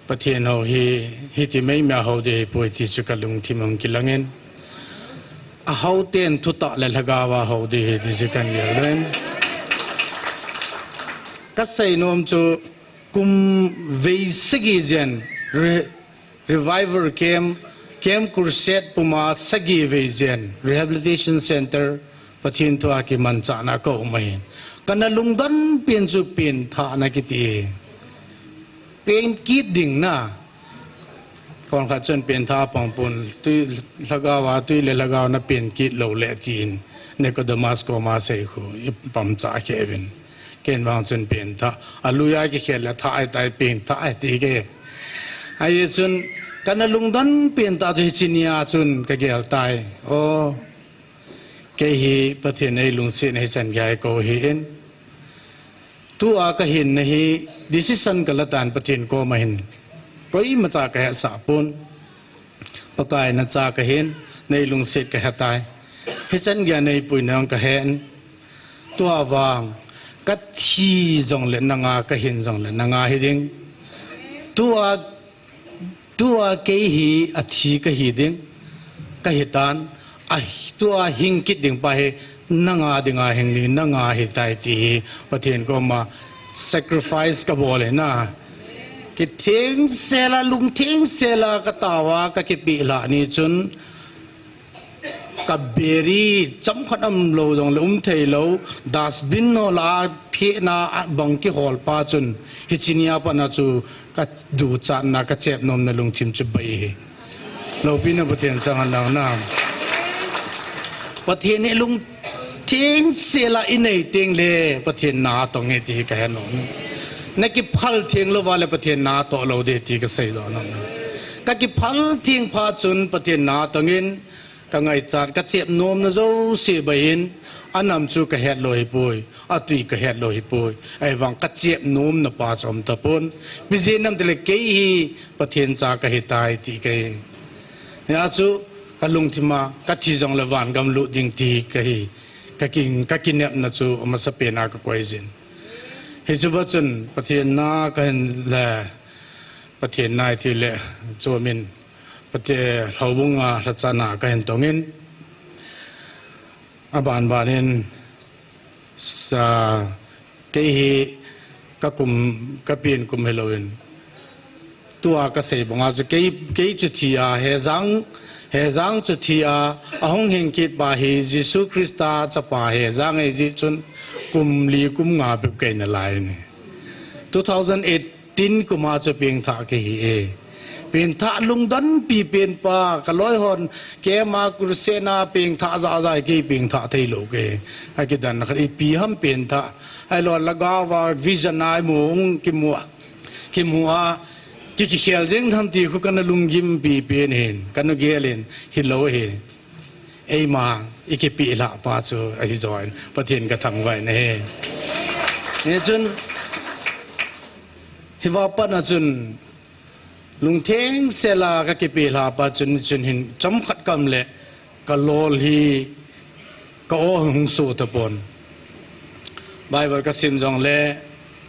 Pathen hou hi, hiti meimei a hou ding ahipoi ti chu ka lungthim hung kilang in. A hou ten thutah le lhagao a hou ding ahi ti chu kan gel doh in. Ka sei nom chu kum vei sagi jen re-, Revival Camp, Camp Crusade puma sagi vei jen, Rehabilitation Center, Pathen thu a kimanchahna ka um ahin. Ka na lungdon pen chu pengthahna kiti. Peng kit ding na. Kon khat chun pengthah pang pon, tui lhagao a, tui le lhagao na peng kit lou le tin. Nicodemus koma sei khu, i pamcha kevin. Ken vang chun pengthah. A lui a kikhel le thah ai tai pengthah ai ti ke. Ahi chun, ka na lungdon pengthah chu hiche ni a chun ka gel tai. O, kei hi Pathen ei lungsetna hichan gei a kou hi in. Tua ka hinna hi decision ka la tan Pathen koma hin. Koima cha ka hetsah pon. Pakai na cha ka hin, nei lungset ka he tai. Hichan gei a nei puina jong ka he in. Tua vang, Ka thi jongle nanga, ka hin jongle nanga hi ding. Tua, tua kei hi athi ka hi ding. Ka hi tan. A, tua hing kit ding pa hi nanga dinga hing ding, nanga hi tai ti hi Pathen koma sacrifice ka bol e na. Kithengsela, lungthengsela ka taova ka kipe lah ni chun, ka beri chomkhat umlou jongle um theilou, dustbin hola phehna bang kihol pa chun, hiche nia pat a chu ka duchatna, ka chepnomna lungthim chu bei hi. Loupina Pathen chang hen lang na. Pathen hi lungthengsela i nei tengle Pathen na atong e ti hi ka he nom. Na kiphal theng louva le Pathen na atoh lou ding ti ka seidoh nom. Ka kiphal theng phat chun Pathen na atong in, ka ngaichat, ka chepnomna jouse bei in, anam chu ka het lou hipoi, atwi ka het lou hipoi. Ahivang ka chepnomna pa chu aum tapon. Ipi jeh ham itile kei hi Pathen cha ka hi tai ti ka hi. Hia chu ka lungthim a, ka thi jongle vangam lut ding ti ka hi. Ka kin, ka kinepna chu amasapen a ka koi jin. Hiche va chun Pathen na ka hin le, Pathen na i ti le, chu min Pathen houbung a lhacha na ka hin tong in, aban ban in sa kei hi ka kum, ka pen kum hilou in, tua ka sei banga chu kei, kei chu thi a, Hejang, Hejang chu thi a, ahung hing kit pa hi Jesu Christa chapa Hejang ahi jeh chun kum li kum nga bep ka hi nalai in. Two thousand eight tin kum a chu pengthah ka hi e. Pengthah lungdon pi pen pa, ka loi hon, keima crusade na pengthah jahjah kei pengthah thei lou ka hi. Akidan na khat ipi ham pengthah. Ahilou le lhagao a vision a imu, kimu, kimu a, ki, kikhel jeng tham ti khu kana lunggim pi pen hin, kana gel in, hilou hi. Eima, i kipe lah pa chu ahi joh in, Pathen ka thangvah in ahi. Hichun, hiva pat a chun, lungthengsela ka kipe lah pa chun, chun hin chomkhat ka um le, ka lol hi, ka aw hung soh tapon. Bible ka sim jongle,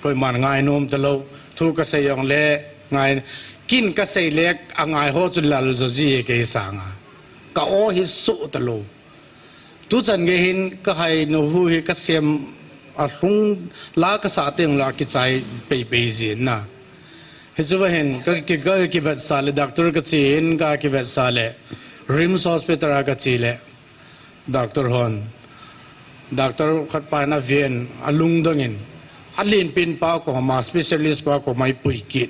koiman ngainom talou, thu ka sei jongle, ngai, kin ka sei le, angai ho chu lal jo ji kei sanga. Ka aw hi soh talou. Tuchan gei hin ka hainu hu hi ka sem a lhung la ka sah teng la kichai peipei jin na. Hichu va hin ka ki, ka kivetsah le doctor ka che in ka kivetsah le RIMS Hospital a ka che le doctor hon. Doctor khat pa na ven a lungdong in. A lenpen pa koma specialist pa koma i pui kit.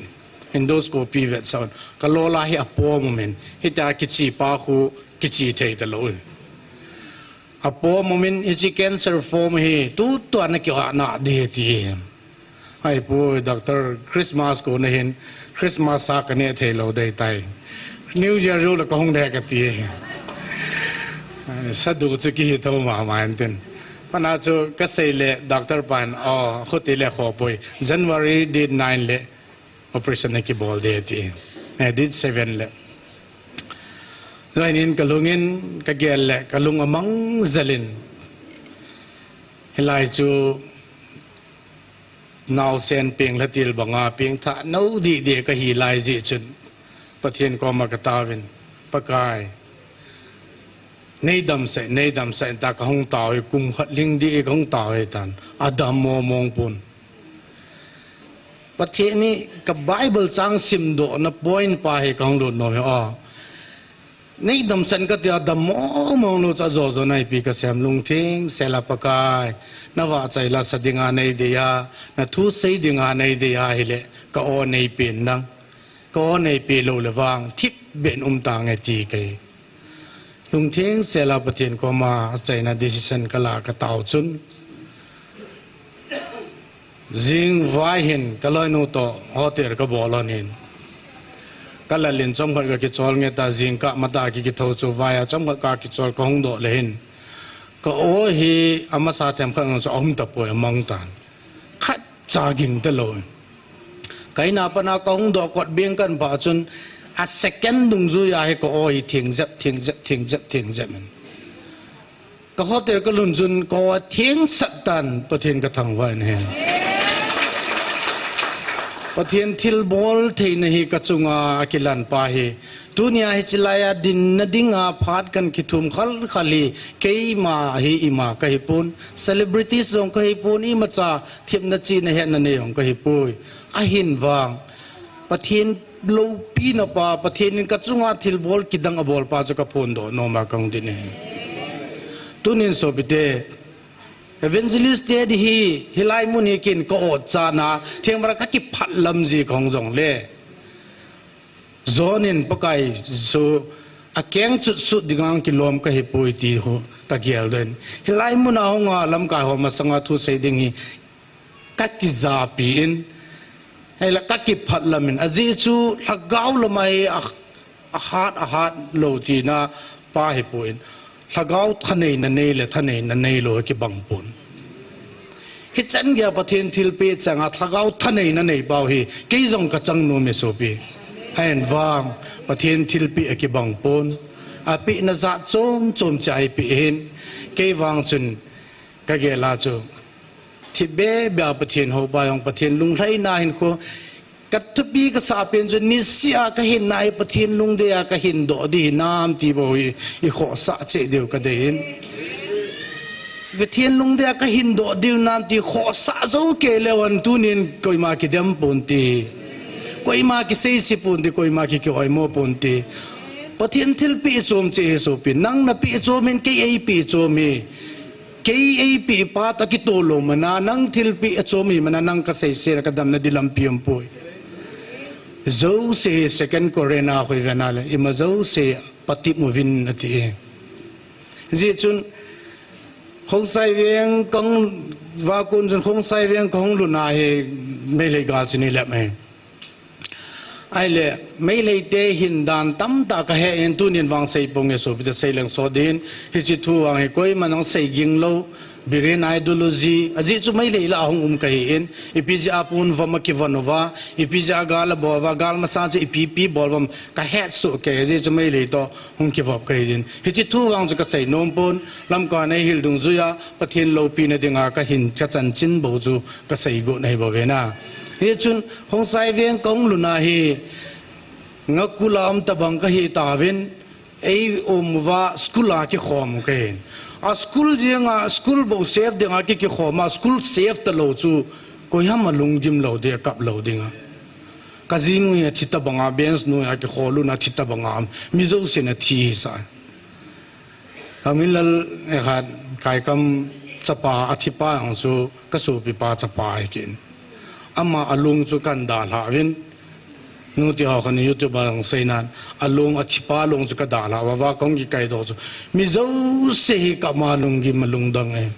Endoscopy vetsah un. Ka lol a hi apom um in. Hitia kiche pa khu kiche thei talou. Apom um in hiche cancer form hi tutua na kiah na ding ti. Ahipoi doctor Christmas kona hin Christmas sa ka neh thei lou ding tai. New Year jou le ka hung ding ka ti. Sa du chu kihi tho mama in tin. Pat a chu ka sei le doctor pan, oh, khuti le kho poi. January date nine le operation na kibol ding ti. Eh, date seven le. Lai nin ka lung in, ka gel le, ka lung amang jel in. Hilai chu naosen peng lha til banga pengthah nou didi ka hi lai jeh chun. Pathen koma ka taovin, Pakai. Nei damsah, nei damsah in ta ka hung tao hi, kum khat ling didi ka hung tao hi tan. Adam mo mong pun. Pathen in ka Bible chang simdoh na point pa hi ka hung lut nom hi, oh. Nei damsah in ka tia dam mong mong lou cha jo jo na ipi ka sem lungtheng sela Pakai. Na vahchoi la sa dinga nei dei a, na thu sei dinga nei dei a hile ka aw nei pen nang. Ka aw nei pe lou le vang, thip ben um tange ti ka hi. Lungtheng sela Pathen koma achaina decision ka la ka tao chun. Jing vai hin ka loinu toh hotel ka bol lhon in. Ka lal in chomkhat ka kichol nge ta jing ka mata ki kitho chu vai a chomkhat ka kichol ka hung doh le hin. Ka aw hi amasa themkhat chu aum tapoi amang tan. Khat cha ging talou. Ka in a pat a ka hung doh kot beng kan pha chun a second dungjui a hi ka aw hi theng jep, theng jep, theng jep, theng jep in. Ka hotel ka lhun chun ka aw a thengsat tan Pathen ka thangvah in ahi. Pathen thilbol theina hi ka chunga akilan pa hi. Tunia hiche laia dinna dinga phat kan kithum khalkhal hi keima hi ima ka hipon. Celebrities jong ka hipon, imacha themna chihna hetna nei jong ka hipoi. Ahin vang Pathen loupina pa, Pathen in ka chunga thilbol kidang abol pa chu ka phondoh nom a ka hung ding ahi. Tunin sopite, Evangelist Tedi hi, hilai mun hi kin ka ot chana, thengmara ka kiphat lam ji ka hung jongle, John in Pakai Jesu akeng chutsut dinga kilom ka hipoi ti hi ka geldoh in. Hilai muna hunga lamkai ho masanga thusei ding hi ka kijapi in, ahile ka kiphat lam in, ajeh chu lhagao lama hi a, ahat, ahat lou tina pa hipon. Lhagao thaneina nei le thaneina neilou kibang pon. Hichan geiya Pathen thilpeh changa lhagao thaneina nei pau hi kei jong ka chang nom e sopi. Ahin vang Pathen thilpeh akibang pon. Apehna jat chom chom cha eipeh hin. Kei vang chun ka gel a chu, thipbeh beh a Pathen houpa jong Pathen lunglhaina hinkho, ka thupi ka sah pen chu niseh a ka hinna hi Pathen lungdei a ka hindoh ding hinam ti bou hi i khohsah cheh diu ka dei in. Pathen lungdei a ka hindoh diu hinam ti khohsah jou kei leu hen tunin koima kidem ponte. Koima kiseise ponte, koima ki, kihoimo ponte. Pathen thilpeh chom cheh hi sopi, nang napeh chom in, kei eipeh chom hi. Kei eipeh pa toh kitoh lou mana, nang thilpeh achom hi mana, nang kaseise le ka damna ding lampi umpoi. Jouse hi Second Corinth a khu i vet na le, ima jouse patep uvin ati e. Hijeh chun, Khongsai veng ka hung, vakon chun Khongsai veng ka hung lhun a hi Meitei gal chu nei lhep e. Ahile, Meitei te hin dan tamtah ka he in tunin vang sei ponge sopite, sei leng sot ding in, hiche thu vang hi koiman ahung sei ging lou, Biren ideology, ajeh chu Meitei lah a hung um ka hi in, ipi jeh a pon vom a kivon uva, ipi jeh a gal abol uva, gal masang chu ipi ipi bol uvam, ka het soh kei, ajeh chu Meitei toh hung kivop ka hi in. Hiche thu vang chu ka sei nom pon, Lamka nei hil dungjuia, Pathen loupina dinga ka hin ka chanchin bou chu ka sei got ahi bou ve na. Hichun, Khongsai veng ka hung lhun a hi, Ngakul a um tabang ka hi tauvin, ei um uva school a kikhom u ka hin. A school jeng a, school bou save dinga ki, kikhom a, school save talou chu, koiham a lunggim lou ding, kap lou ding a. Ka ji nu hi athi tabang a, bench noi a kikhol un athi tabang a, mi jousen athi hi sa. Ka min lal e khat, Kaikam chapa, athi pa jong chu ka sopi pa chapa ahi kit in. Ama alung chu kan dalha uvin. Nute ho khan YouTube a jong sei nan. Alung, athi pa lung chu ka dalha uva, ka hung kikaidoh chu. Mi jouse hi kap a lunggim a lungdong e.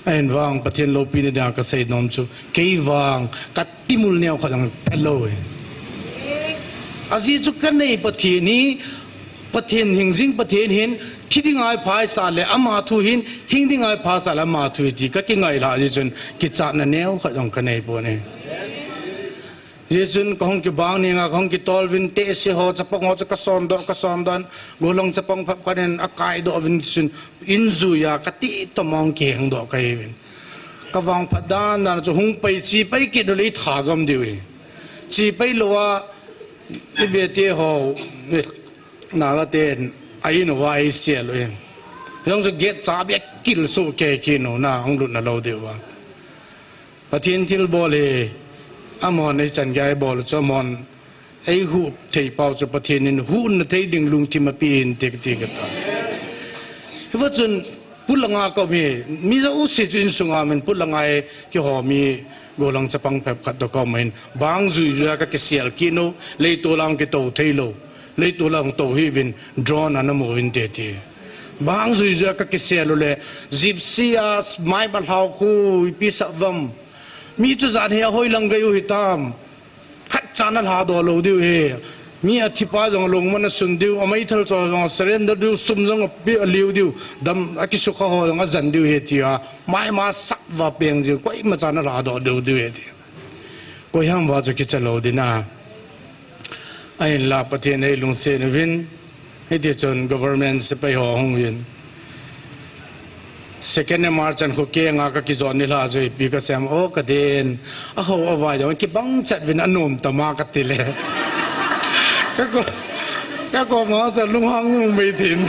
Ahin vang Pathen loupina dinga ka sei nom chu. Kei vang ka timul neo khat jong phelou e. Ajeh chu ka nei Pathen hi, Pathen hingjing Pathen hin, thi dinga eipha eisah le ama thu hin, hing dinga eipha eisah le ama thu hi ti ka kingai lhah jeh chun kichatna neo khat jong ka nei pon e. Hijeh chun ka hung kibang neng a, ka hung kitol uvin, tehse ho, chapang ho chu ka sondoh, ka sondoh in, gollhang chapang phabep khat in akaidoh uvin chun, in jui a ka tih tom a hung kihengdoh ka hi uvin. Ka vangphat dan dan chu hung pai, che pai kit uleh i tha gam diu hi. Che pai lou a, i bete ho, Naga ten a in uva eisel u hi. Jong chu gate chabi akil soh kei kit u na, hung lut na lou diu va. Pathen thilbol hi, amahon eichan geiya eibol chu amahon eihuh thei pau chu Pathen in huhna thei ding lungthim apeh inte kati kate. Hiva chun pulanga ka um hi, mi jouse chu insunga um in pulanga hi kihom hi gollhang chapang phabep khat toh ka um in bang jui jui a ka kisel kit u, leitol a hung kitou thei lou. Leitol a hung tou hih uvin, drone ana mu uvin te ti. Bang jui jui a ka kisel u le, Gypsy a, mai balhao khu, ipi sah uvam. Mi chu jan hi ahoi lang gei u hitam. Khatcha na lhadoh lou diu hi. Mi athi pa jong alung man asun diu, ameithal cho jong asurrender diu, sum jong ape aliu diu. Dam akisukha ho jong ajan diu hi tia. Mai ma sah uva peng jing, koimacha na lhadoh lou diu hi ti. Koiham uva chu kicha lou ding a. Ahinla Pathen in eilungset uvin, hiti chun government sepai ho ahung uvin. Second M R chan khu kenga kakijot nilhah chu ipi kasei em, o kaden, aho avai jong kibang chat uvin anom tama kati le. Ka ko, ka ko ma cha lunghang mei tin.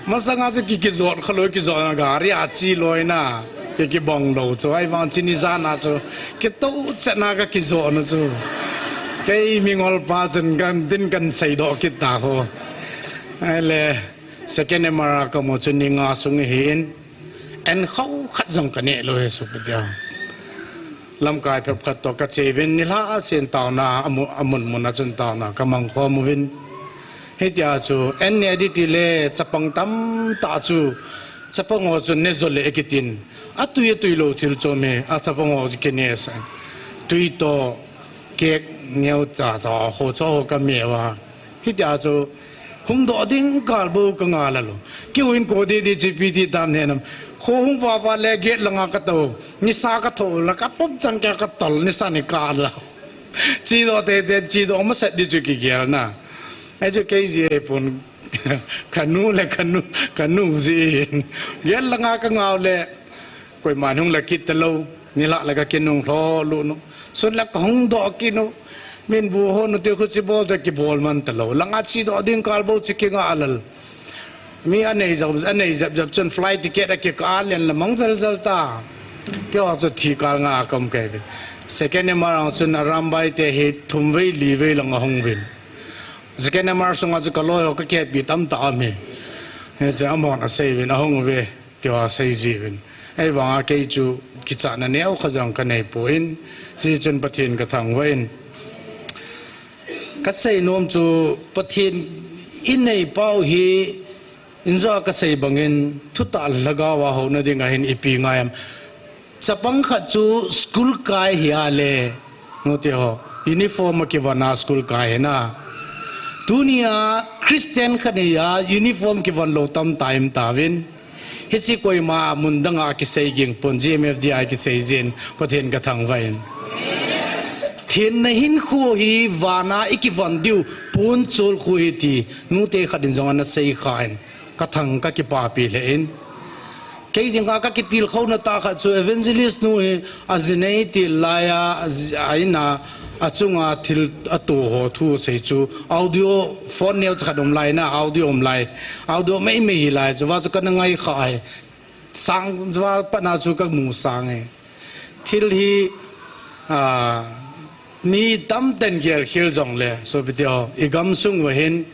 Masanga chu ki, kijot khalou, kijot na gari a chi loi na. Ki, kibang lou chu, ahivang chini jana chu, kitou chat na kakijot na chu. Kei mingol pa chun kan din kan seidoh kit ta ho. Ahile, second M R a kamu chu ni nga sung ahin, en khao khat jong kaneh lou hi sopi tia. Lamkai phep khat toh kache uvin, nilhah a sen taona, amu-, amun mun a chun taona, kamang khom uvin. Hitia chu, en neh di tile, chapang tamtah chu, chapang ho chu ne jo le kitin. Atui, atui lou thil chom hi, a chapang ho chu kineh sa. Tui toh, cake neo cha cha ho chu ho kame uva. Hitia chu, hung doh ding kal bou kanga lal u. Keiho in ko di di chi pi ti tam ne nam. Kho hung va va le gate langa katou. Nisa katho la kapum chang kei katol nisa ni kal la. Chedoh tete, chedoh masat di chu kigel na. Ahi chu kei jeh pon kanu le kanu, kanu jeh. Gate langa kangah le. Koiman hung la kit talou, nilhah la kakinung lhou lou nu. Sun la kahung doh kit nu. Min bu ho nu te khu chi bol te kibol man talou. Langa chedoh ding kal bou chi kinga lal. Mi anei jep, anei jep jep chun flight ticket akikah len la mang jal jal ta. Keiho chu thi kal nga a kaum kei uvin. Second M R a chun Arambai te hi thum vei li vei lang ahung uvin. Second M R sunga chu kaloi ho kakihetpi tamtah aum hi. Hiche amahon asei uvin ahung uve. Tia asei ji uvin. Ahivanga kei chu kichatna neo khat jong kanei poi. Hijeh chun Pathen kathangvah in. Kasei nom chu Pathen inei pau hi injo kasei bangin thutah lhagao a houna dinga hin ipi ngai em. Chapang khat chu school kai hi a le. Nute ho. Uniform akivon a school kai hi na. Tunia Christian khat hi a uniform kivon lou tamtah um tauvin. Hiche koima mun danga kisei ging pon, G M F D I kisei jin, Pathen kathangvah in. Thenna hinkho hi vana ikivon diu, ponchol khu hi ti, nute khat in jong ana sei kha in, kathang kakipapi lheh in. Kei dinga kakitilkhouna tah khat chu evangelist nu hi, ajinei til laiya, aji-, a ina, achunga thil ato ho thu sei chu, audio, phone neo cha khat um lai na, audio um lai. Audio mei mei hi lai, chuva chu kana ngai kha e. Sang, chuva patna chu kamu sang e. Thil hi, a, mi tamten gelkhel jongle, sopi teho, igam sung uva hin,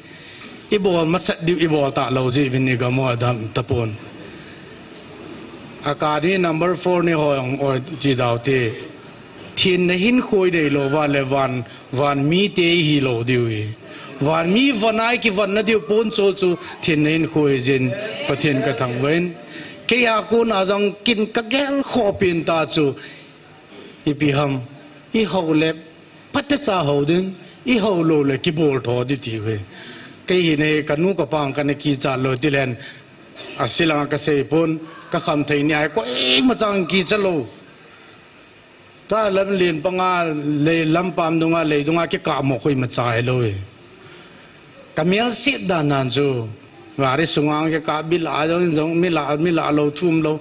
ibol masat diu, ibol talou jeh uvin igam u adam tapon. Akadi number four ni ho jong oi ti dau te. Thenna hinkho idei lou uva le van, van mite ihi lou diu hi. Van mi vana ikivon na diu ponchol chu thenna hinkho hi jin Pathen kathangvah in. Kei a kona jong kin kagelkhoh pen ta chu ipi ham, ihou le phatecha hou ding, ihou lou le kibol tho di ti uve. Kei hi nei kanu kapa kana kichat lou ti len, asilanga kasei pon, kakham thei ni a koima chang kichat lou. Tua lam len panga lei lampam dunga lei dunga kikah mo koima cha hilou e. Kamel set dan nan chu. Gari sunga kikah bila jong jong mila, mila lou thum lou.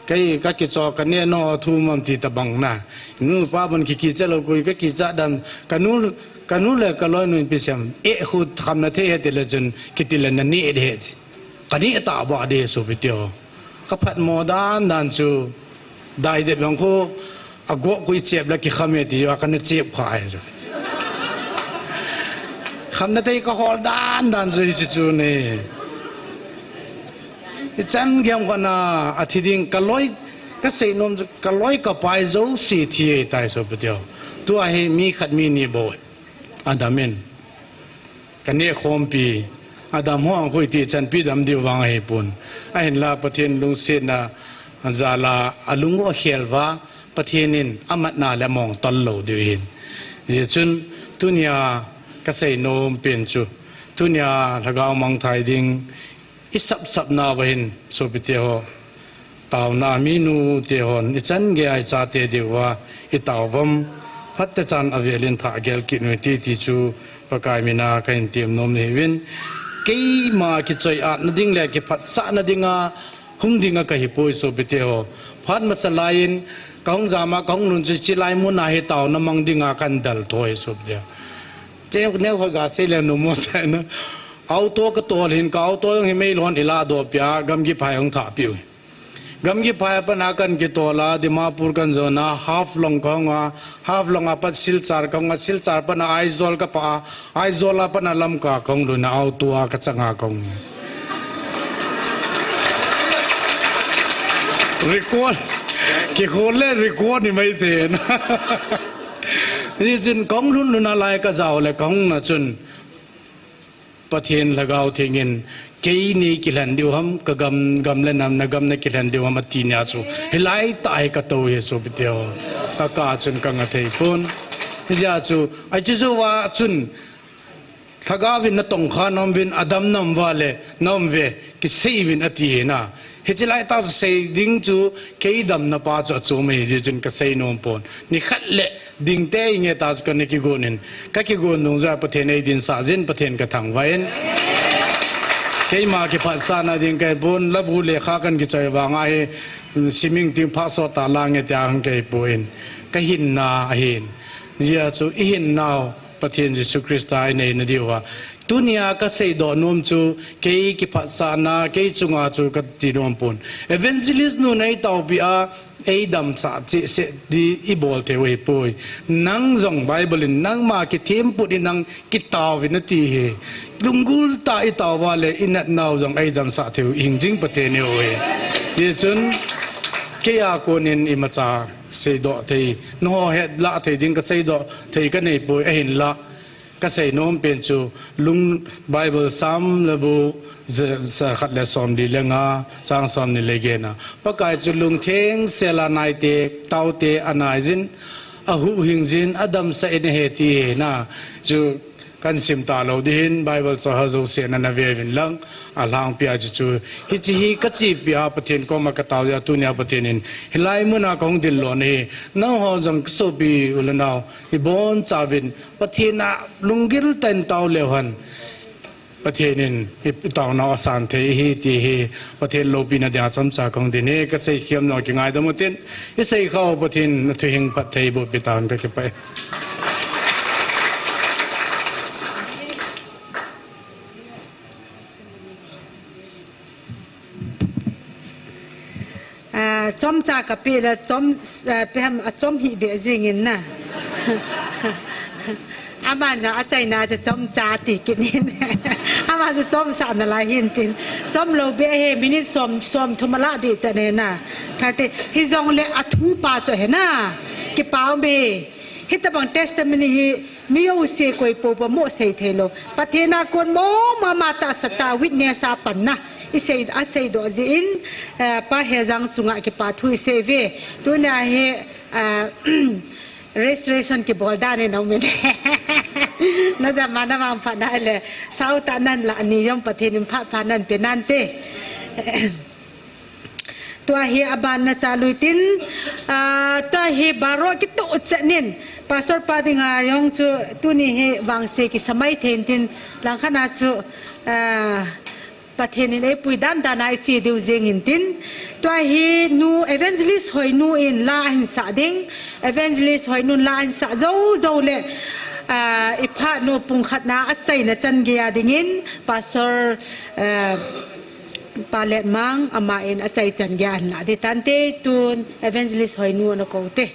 Kei kakicho kaneh no thum am ti tabang na. Nupa bon kikichat lou koi kakichat dan. Kanu, kanu le kaloi nu in pi sem. E khu khamna thei he ti le chun kiti le naneh de he. Kaneh tah ba de sopi teho. Kaphatmo dan dan chu, dai det bang khu, agoh khu ichep le kikham e ti, a kana chep kha e chu. Khamna thei kahol dan dan chu hiche chu ni. Ichan gei ham kana athi ding kaloi, kasei nom chu kaloi kapai jouse thi e tai sopi teho. Tua hi mi khat mi ni bou. Adam in. Kaneh khompi. Adam ho ang khu iti chanpi dam diu vang ahipon. Ahinla Pathen lungsetna jal a alung u akhel uva, Pathen in amatna le among tol lou diu ahin. Hijeh chun tunia kasei nom pen chu, tunia lhagao mangthai ding, isapsapna uva hin, sopi teho, taona minu tehon, ichan gei a ichate diuva, itao uvam, phatechan avel in thah gel kit u hite ti chu, Pakai mina kahin tem nom nahi uvin. Keima kichoi-atna ding le kiphatsahna dinga, hung dinga kahi poi sopite ho. Phat masa laiyin, kahung jama, kahung lhun chu chilai muna hi taona mang dinga kan dal thoi sopite. Che neo kha ga sei le numo sa na. Auto ka tol hin ka auto jong hi meilhon ila doh pia, Gamgiphai hung thah piu. Gamgiphai a pat a kan kitol a, Dimapur kan jon a, Haflong kahung a, Haflong a pat Silchar kahung a, Silchar pat a Aizawl kapah a, Aizawl a pat a Lamka kahung lhun a, auto a kachang a kahung. Record, kikhol le record ni mai te na. Hijeh chun kahung lhun lhun a lai kajao le kahung na chun. Pathen Lhagao Theng in, "Kei nei kilhen diu ham, ka gam, gam le nam, na gam na kilhen diu ham," ati nia chu. Hilai tah hi katou hi sopite ho. Ka kah chun kanga thei pon. Hijeh chun, ahi chu jou a chun, Lhagao vin natong kha na um vin, adam na um uva le, na um uve, kisei uvin ati hi na. Hiche lai tah chu sei ding chu, kei damna pa chu achom ahi, hijeh chun kasei nom pon. Nikhat le, ding te inge ta chu kana kigon in. Ka kigon nung jeh a Pathen ei dinsah jin, Pathen ka thangvah in. Keima kiphatsahna ding kahi pon, labu lekha kan kichoi vang a hi, siming ting phah sot ta lang e tia hung kahi pon. Ka hinna ahin. Hijeh chun i hinnau, Pathen Jesu Christa i neina diu a. Tunia ka seidoh nom chu, kei kiphatsahna, kei chunga chu ka ti nom pon. Evangelist nu nei taopi a, ei damsah cheh seh di i bol thei u ahi poi. Nang jong Bible in nangma kithemput in nang kitao uvin ati hi. Lunggil tah a i tao uva le i natnau jong ei damsah thei u hing jing Pathen i hiu hi. Hijeh chun, kei a kon in imacha seidoh thei, nangho hetlah thei ding ka seidoh thei ka nei poi ahinlah. Ka sei nom pen chu, lung Bible Sam labu, za, za khat le somli le nga, chang somni le get na. Pakai chu lungtheng sel a nai te, tao te anai jin, ahuhhing jin, adamsah in ahi ti hi na. Chu kan sim talou ding hin, Bible choi ho jouse nana ve uvin lang, alhangpi a chu chu. Hiche hi ka chepi a Pathen koma ka tao jeh a tunia Pathen in, hilai muna kahung ding lona hi, nangho jong ka sopi u le nao, i boncha uvin, Pathen a lunggil tah in tao leu hen. Pathen in i, i taonau asan thei ahi ti hi Pathen loupina dinga chomcha kahung din ahi, ka seikhem nau kingaidam u tin, i seikha u Pathen in athuhing phatthei boh peh tahen, ka kipah e. Ah, chomcha kapeh le chom, ah, ipi ham, achom hih beh jing in na. Aman jong achaina chu chomcha ati kit in. Aman chu chomsah nalai hin tin. Chomlou beh hi minute som, somthum alah ding chan ahi na. Thirty. Hijongle athupa chu ahi na. Kipa um e. Hitabang testimony hi mi jouse koi popo mo sei thei lou. Pathen a kon mo mama tahsa tah witness a panna. I sei, aseidoh jeh in, eh, Pa Hejang chunga kipa thu i sei uve. Tunia hi, eh, registration kibol dan in aum in. Nadam a navangphat na le, sao tah nan lah ni jong Pathen in phat phat nan pe nante. Tua hi aban na chalui tin, ah, tua hi baro kitoh chet in, Pastor pa dinga jong chu tuni hi vangse kisa mai thei in tin, langkhat na chu, ah, Pathen in eipui dan dan a i che diu jeng in tin, tua hi nu Evangelist Hoinu in la ahin sah ding, Evangelist Hoinu in la ahin sah jou jou le, ah, i phat nu pung khat na achaina chan gei a ding in, Pastor, ah, Pa Letmang, ama in achai chan gei a ahin lah ding tante, tun Evangelist Hoinu ana kou te.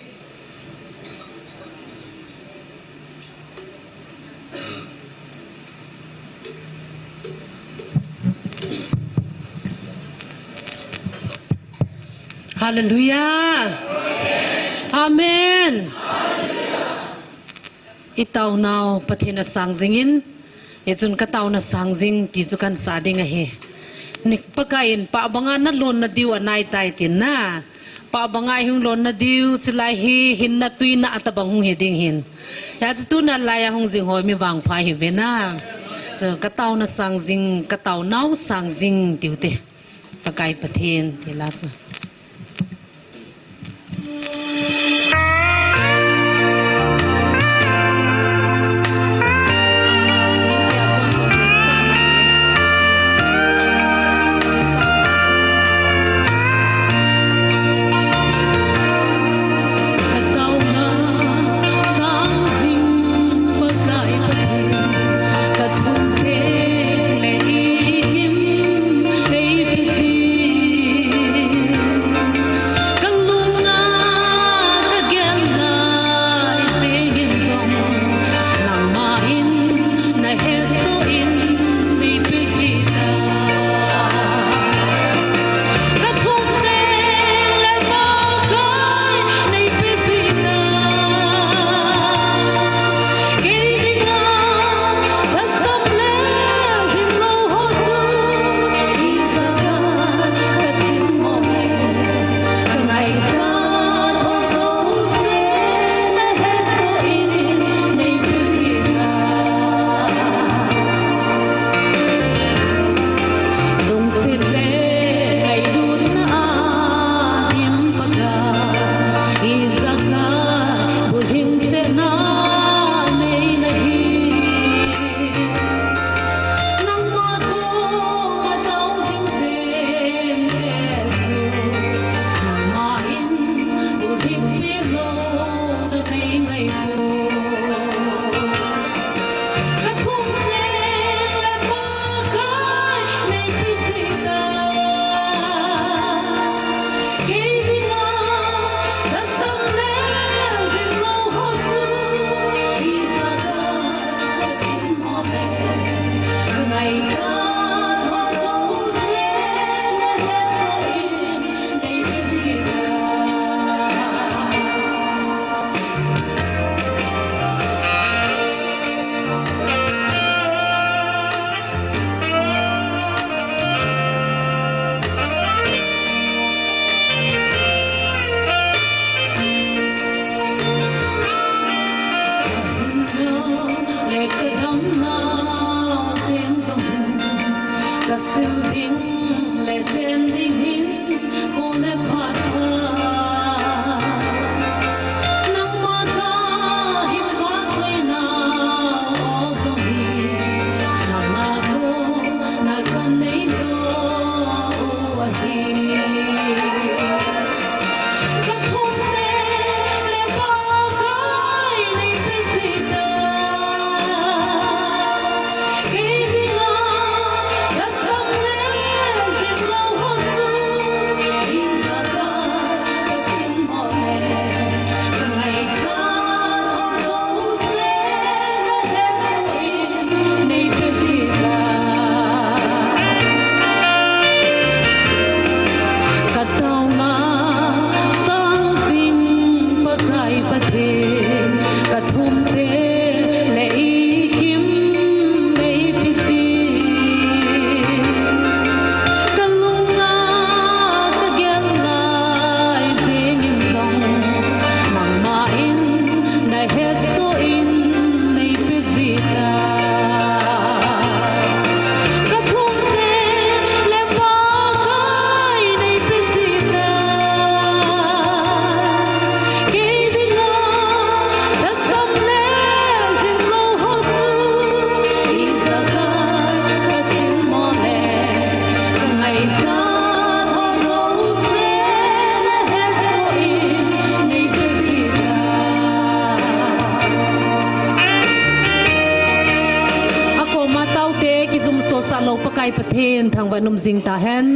Hallelujah. Amen. I taonau Pathen a sang jing in, hichun ka taona sang jing ti chu kan sa ding ahi. Ni Pakai in pah banga na lonna diu anai tai tin na. Pah banga i hung lonna diu, chulai hi hinna tuina atabang hung hi ding hin. Hijeh chun tuna lai a hung jing ho mi vangpha hi uve na. Chu ka taona sang jing, ka taonau sang jing tiu te. Pakai Pathen ti la chu. Sil ding le chen ding hin, kho le phat a. Nangma kahin vahchoi nau jong hi, nangma kona kanei jo u ahi. Kathumte le Pakai neipe jita. Ka taona sang jing Pakai Pathen, ka thumte le i kim neipe jing. Ka lung a ka gel lai jeng in jong, nangma in na hesoh in neipe jita. Ka thumte le Pakai neipe jita. Kei dinga lhasam le lhinglou ho chu, ijakai ka sin mo le, ka ngaichat ho jouse na hesoh in neipe jita. Akoma taote kijumso sah lou Pakai Pathen thangvah in um jing tahen.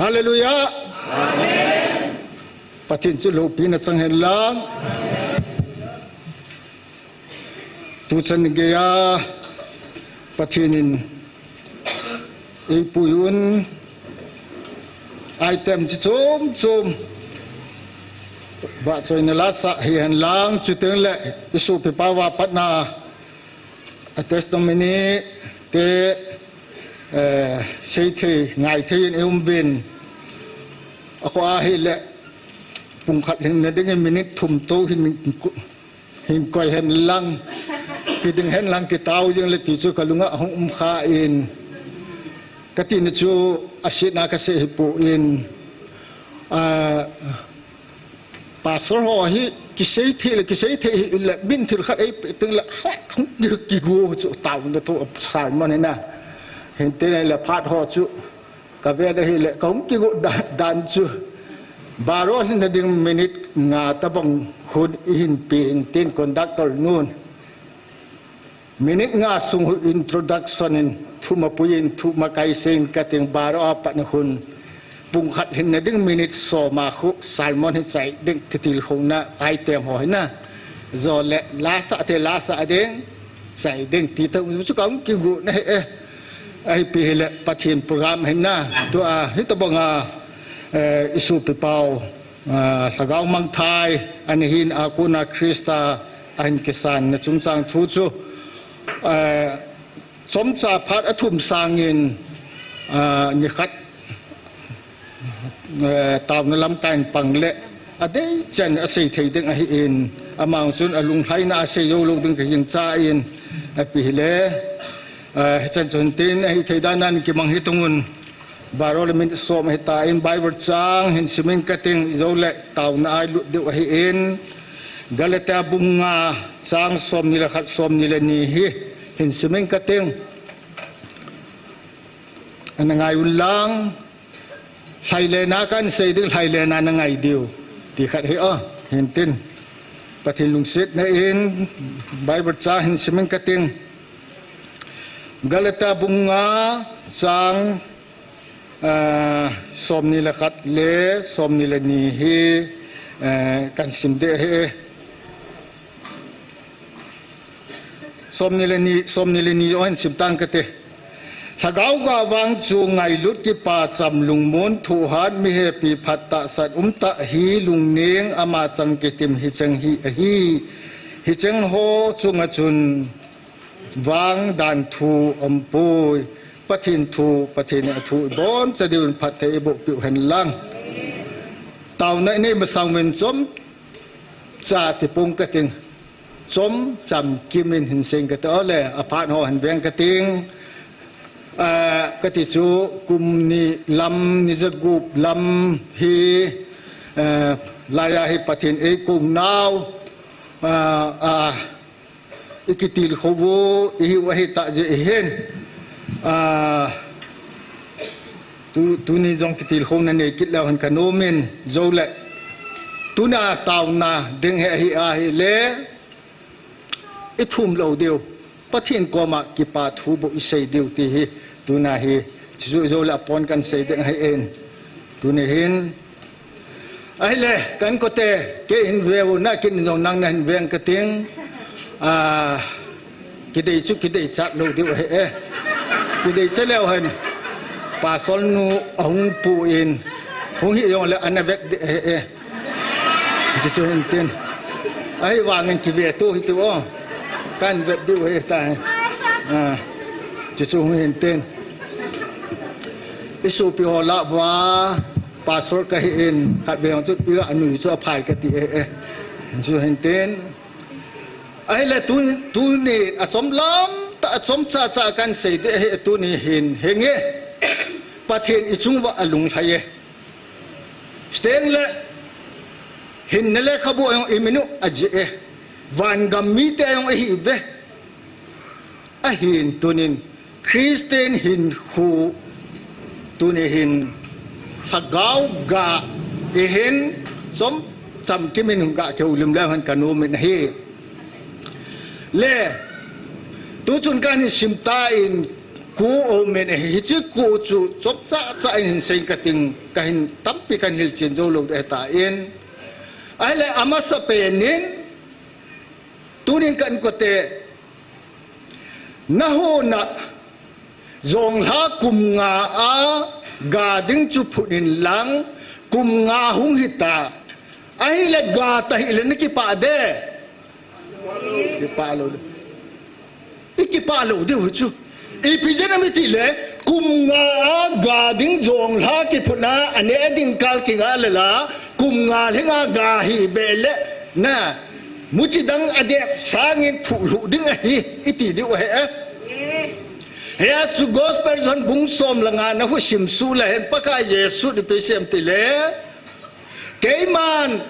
Hallelujah. Amen. Pathen chu loupina chang hen lang. Tuchan geiya Pathen in eipui un, item chi chom chom vahchoina la sah hi hen lang, chuteng le isopipa va patna a testimony te, eh, seithei ngaithei in i um uvin, akhoa hile pungkhat lhinna dingin minute thum tou hin, hin koi hen lang, kiding hen lang, kitao jing le ti chu ka lunga hung um kha in, ka tina chu asetna ka sei hi poi, ah, Pastor ho hi kisei thei le, kisei thei hile, min thil khat eipe teng le, ha, hung ki, kigo chu taona thu sermon hi na. Hinte le phat ho chu ka vet ahile, ka hung kigo dan, dan chu. Baro lhinna ding minute nga tabang hun ihin pe in tin conductor nun. Minute nga sung hu introduction in thum apui in thum akai seiyin kating, baro a pat na hun pungkhat lhinna ding minute som a khu sermon hi chai ding, kitilkhouna item ho hi na. Jole la sah te la sah ding, chai ding ti tah chu ka hung kigo na hi e. Ahi pi hile Pathen program hi na. Tua hi tabang a, eh, isopipa u, ah, Lhagao Mangthai, ana hin a kona Christa ahin kisan na chungchang thu chu, ah, chomcha phat athum sangin, ah, nikhat, ah, taona lamkai in pang le adei chan asei thei ding ahin, amang chun alunglhaina asei jou lou ding ka gingchan, api hile, ah, hichan chun tin ahithei dan in kimang hi tung un. Baro le minute som ahitan, Bible chang hin simin kating, jou le taona a ilut diu ahin, Galatia bung nga chang somni le khat, somni le ni hi hin simin kating. Ana ngai un lang, lhaile na kan sei ding, lhaile na na ngai diu ti khat hi o, hin tin. Pathen lungsetna in Bible chang hin simin kating. Galatia bung nga chang, ah, somni le khat le somni le ni hi, eh, kan sim ding ahi. Somni le ni, somni le ni jong hin sim tang kate. Lhagao ga vang chu ngailut, kipah cham, lungmon, thohhat, mi hepi, phat, tahsan, umtah, hi, lungneng, ama chang kitim, hicheng hi ahi. Hicheng ho chunga chun vang dan thu aumpoi. Pathen thu, Pathen in athu iboncha diuvin phatthei eiboh piu hen lang. Taona inei masang uvin chomcha tipung kating. Chomcha kimin hin seiyin kate, ole, aphat ho hin veng kating. Ah, kati chu kum ni lam, ni jagup lam hi, eh, laiya hi Pathen eikou nau, ah, ah, ikitilkhou u, ihiu ahi tah jeh hin. Ah, tu, tuni jong kitilkhouna nei kit leu hen kanom in, jou le. Tuna taona ding hi ahi, ahile. Ithum lou diu. Pathen koma kipa thu bou isei diu ti hi. Tuna hi. Chu jou le apon kan sei ding ahi in. Tuni hin. Ahile, ka inkote, kei hin veu, na kin jong nang na hin veng kating. Ah, kidei chu, kidei chat lou diu ahi e. Kidei chat leu hen. Pastor nu ahung pu in. Hung hi jong le ana vet ding ahi e. Chuchu hin tin. Ahivangin kive tou hitiu o. Kan vet diu ahi tai. Ah, chuchu hin tin. Isopi ho lah uva, pastor kahi in, khatvei chu, iga nui chu aphai kati e, e. Chu hin tin. Ahile tu, tuni, achom lam, ta achom chacha kan sei ding ahi, tuni hin, henge. Pathen ichung uva alunglhai e. Chuteng le, hinna lekhabu a jong imin u ajih e. Vangam mite a jong ihi uve. Ahin tunin Christian hinkho tuni hin lhagao ga ihin chomcha kimin hung ga kihoulim leu hen kanom in ahi. Le, tuchun kahin sim tan ko aumin ahi, hiche ko chu chomcha cha in hin seiyin kating, kahin tampi kahin hilchen jou lou ding ahitan. Ahile amasapen in, tunin ka inkote, nahon a, jonglha kum nga a ga ding chu phut in lang, kum nga hung hita. Ahile ga tahih le nakipah de. Kipah lou de. Ikipah lou diu chu. Ipi jeh ham itile, kum nga a ga ding jonglha kiphutna, aneh ding kal kinga le la, kum nga lhinga ga hi beh le, na, muchi dang adep sangin phuh lhuh ding ahi, iti diu ahi e. Hia chu Gospel John bung som le nga na hu simsuh le hen Pakai Jesun ipi asei em itile, keiman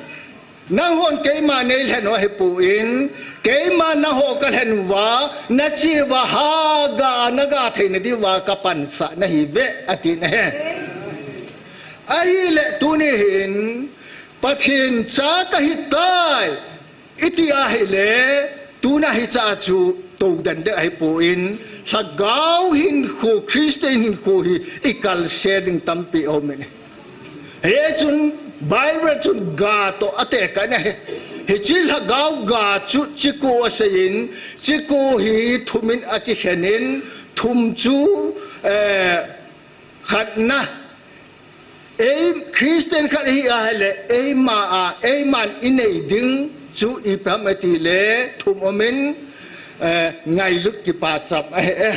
Nanghon keima neilhen u ahipon, keima nangho kalhen uva, nache uva, ha ga, naga theina diuva kapansah nahiuve, atin ahi. Ahile tuni hin, Pathen cha kahitai, iti ahile, tuna hicha chu toden ding ahipon, lhagao hinkho, Christian hinkho hi ikalse ding tampi aumin. Hichun Bible chun ga toh atekah in ahi. Hiche lhagao ga chu chiko aseiyin, chiko hi thumin akikhen in, thum chu, eh, khatna. Ei, Christian khat ihi ahile, eima a, eiman inei ding chu ipi ham itile, thum aumin, eh, ngailut kipacham ahi e.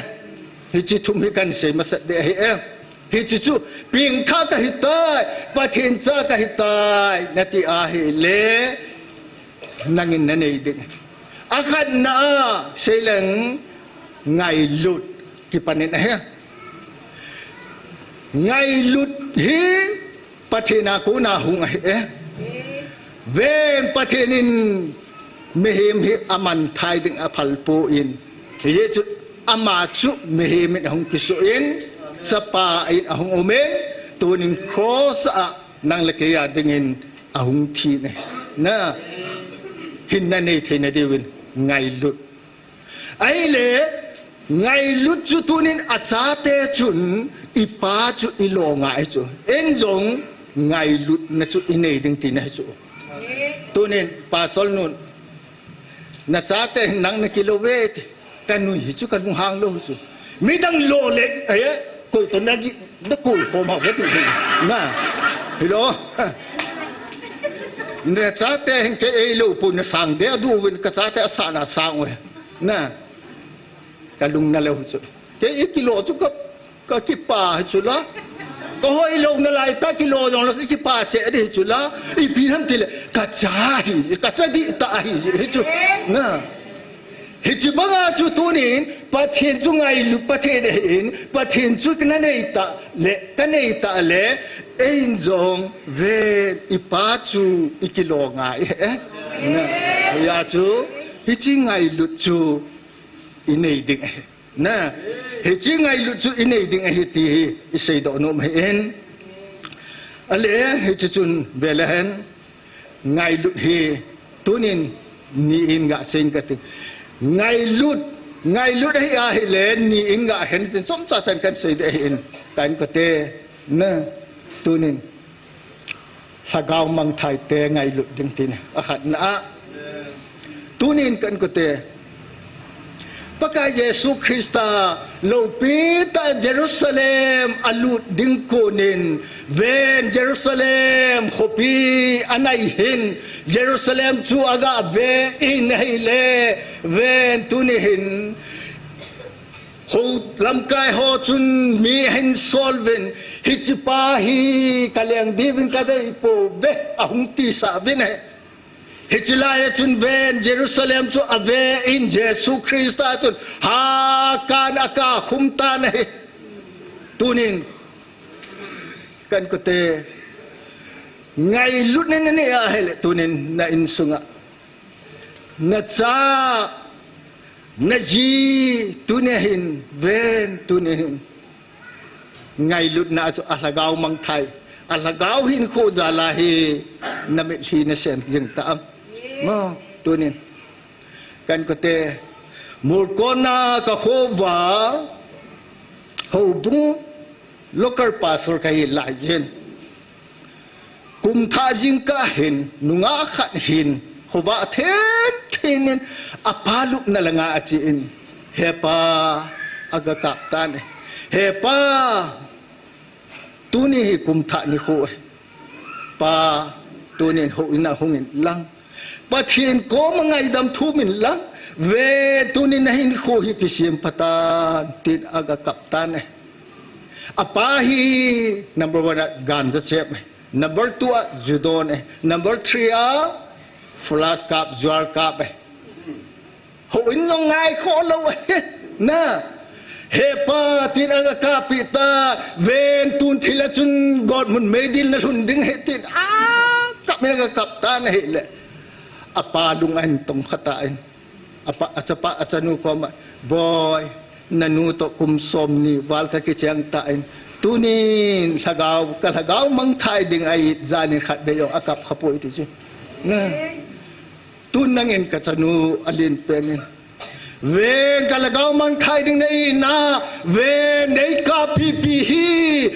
Hiche thum hi kahin sei masat ding ahi e. Hiche chu, pengthah kahitai, Pathen cha kahitai, nati ahile, nangin nanei ding. Akhatna a, seileng ngailut kipan in ahi. Ngailut hi Pathen a kona hung ahi e. Ven Pathen in mihem hi amanthai ding aphal pon. Hiche chu ama chu mihem in ahung kisoh in, chapa in ahung um in, tunin cross a nang le kei a dingin ahung thi in ahi. Na, hinna nei theina diuvin ngailut. Ahile, ngailut chu tunin achate chun, ipa chu ilo ngai chu. Ei jong ngailutna chu inei ding tina ahi chu. Tunin, Pastor nun, nachate hin nang nakilo uve ti. Kanui hi chu kalunghang lou chu. Midang lo le, eh, koi toh nagi, nakoi khom ham kati. Na, hilou. Nachate hin kei eilou pon nasang deh diuvin kachate asang nasang uve. Na, kalung nalou chu. Kei ikilo chu ka Ka kipa hi chu la. Ka hoilou nalai tah kilo jong la ka kipa cheh di hi chu la. Ipi ham tile ka cha hi, ka cha di ta hi, hi chu. Na. Hichi banga chu tunin, Pathen chu ngailut Pathen ahin, Pathen chu na nei ta le, ka nei ta le, eiin jong ven i Pa chu i kilo ngai e. Na. Hia chu, hichi ngailut chu i nei ding ahi. Na, hichi ngailut chu i nei ding ahi ti hi i seidoh nom ahin. Ale, hichi chun vele hen, ngailut hi tunin ni in ga sein ka ti. Ngailut, ngailut ahi ahile ni in ga hen tin chomcha chan kan sei ding ahin. Kan ko te, na, tunin. Lhagao mangthai te ngailut ding tin a khatna a. Tunin kan ko te. Pakai Jesu Christa loupi tah Jerusalem a lut ding konin ven Jerusalem khopi a nai hin Jerusalem chu a ga ve in ahile ven tuni hin Ho lamkai ho chun mi ahin sol uvin, hichi pa hi ka leng diuvin ka dei pouve, ahung tisah uvin ahi. Hichi lai a chun ven Jerusalem chu a ve in Jesu Christa chun ha kan a ka khum tan ahi. Tunin kan ko te ngailut na nei ahile tunin na insunga Na cha, na ji, tuni hin, ven, tuni hin. Ngailutna chu a lhagao mangthai, a lhagao hinkho jal a hi, na mitlhi na sen jing ta am. Mo, tunin. Kan ko te, Murkon a ka khovah, houbung, local pastor ka hi lai jin. Kum thah jingkah hin, nungah khat hin, khovah then then in, a pa lupna langa a che in, He Pa, a ga kap tan e. He Pa, tuni hi kum thah nikho e. Pa, tunin houin a hung in lang. Pathen koma ngaidam thum in lang. Ve, tunin na hinkho hi kisem pha tan, tin a ga kap tan e. A pa hi number one a ganja chep e. Number two a ju don e. Number three a flask kap, jual kap e. Houin jong ngai kho lou e. Na. He Pa, tin a ga kap peh ta. Ven, tun thil a chun gotmun meidil na lhun ding ahi tin. A kap in a ga kap tan ahile. A pa lung ahin tong kha tan. A pa, a chapa, a chanu koma, Boi, na nu toh kum somni val ka kicheng tan. Tunin lhagao, ka lhagao mangthai ding ahi, janin khatvei jong a kap kha poi ti chu. Na. Tun nangin ka chanu a len pen in. Ven ka lhagao mangthai ding na ina, ven nei kap pipi hi.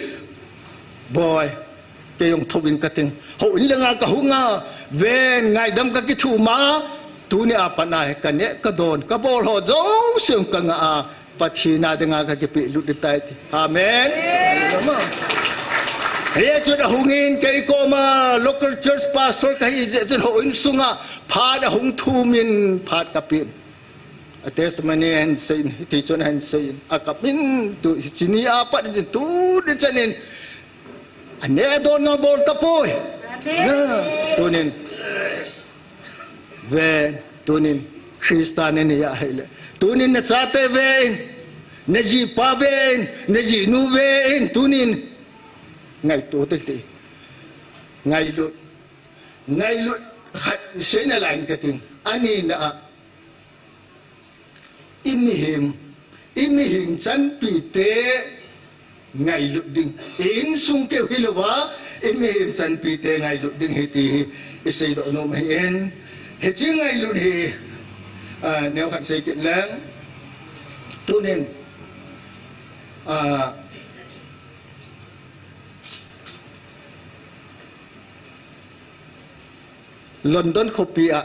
Boi, kei jong thouin ka ting. Houin langa ka hung a, ven ngaidam ka kithum a, tuni a pat a hi ka neh, ka don, ka bol ho jouse jong ka ngah a, Pathen a dinga ka kipehlut ding tai ti. Amen. Hijeh chun a hung in kei koma local church pastor ka hi jeh chun houin sunga phat a hung thum in phat ka pen. A testimony ahin sei in, hiti chun ahin sei in, a kap in, tu, hiche ni a pat in, tuni chan in, a neh a don jong bol tapoi. Na, tunin, ven, tunin, Christa na nei ahile. Tunin na chate ve in, na jipa ve in, na jinu ve in, tunin, ngaito tei tei. Ngailut, ngailut khat sei nalai in ka ting. Ani na a, I mihem, i mihem chanpite ngailut ding. I insung keu hilouva, i mihem chanpite ngailut ding ahi ti hi i seidoh nom ahin. Hiche ngailut hi, ah, neokhat sei kit leng. Tunin, ah, London khopi a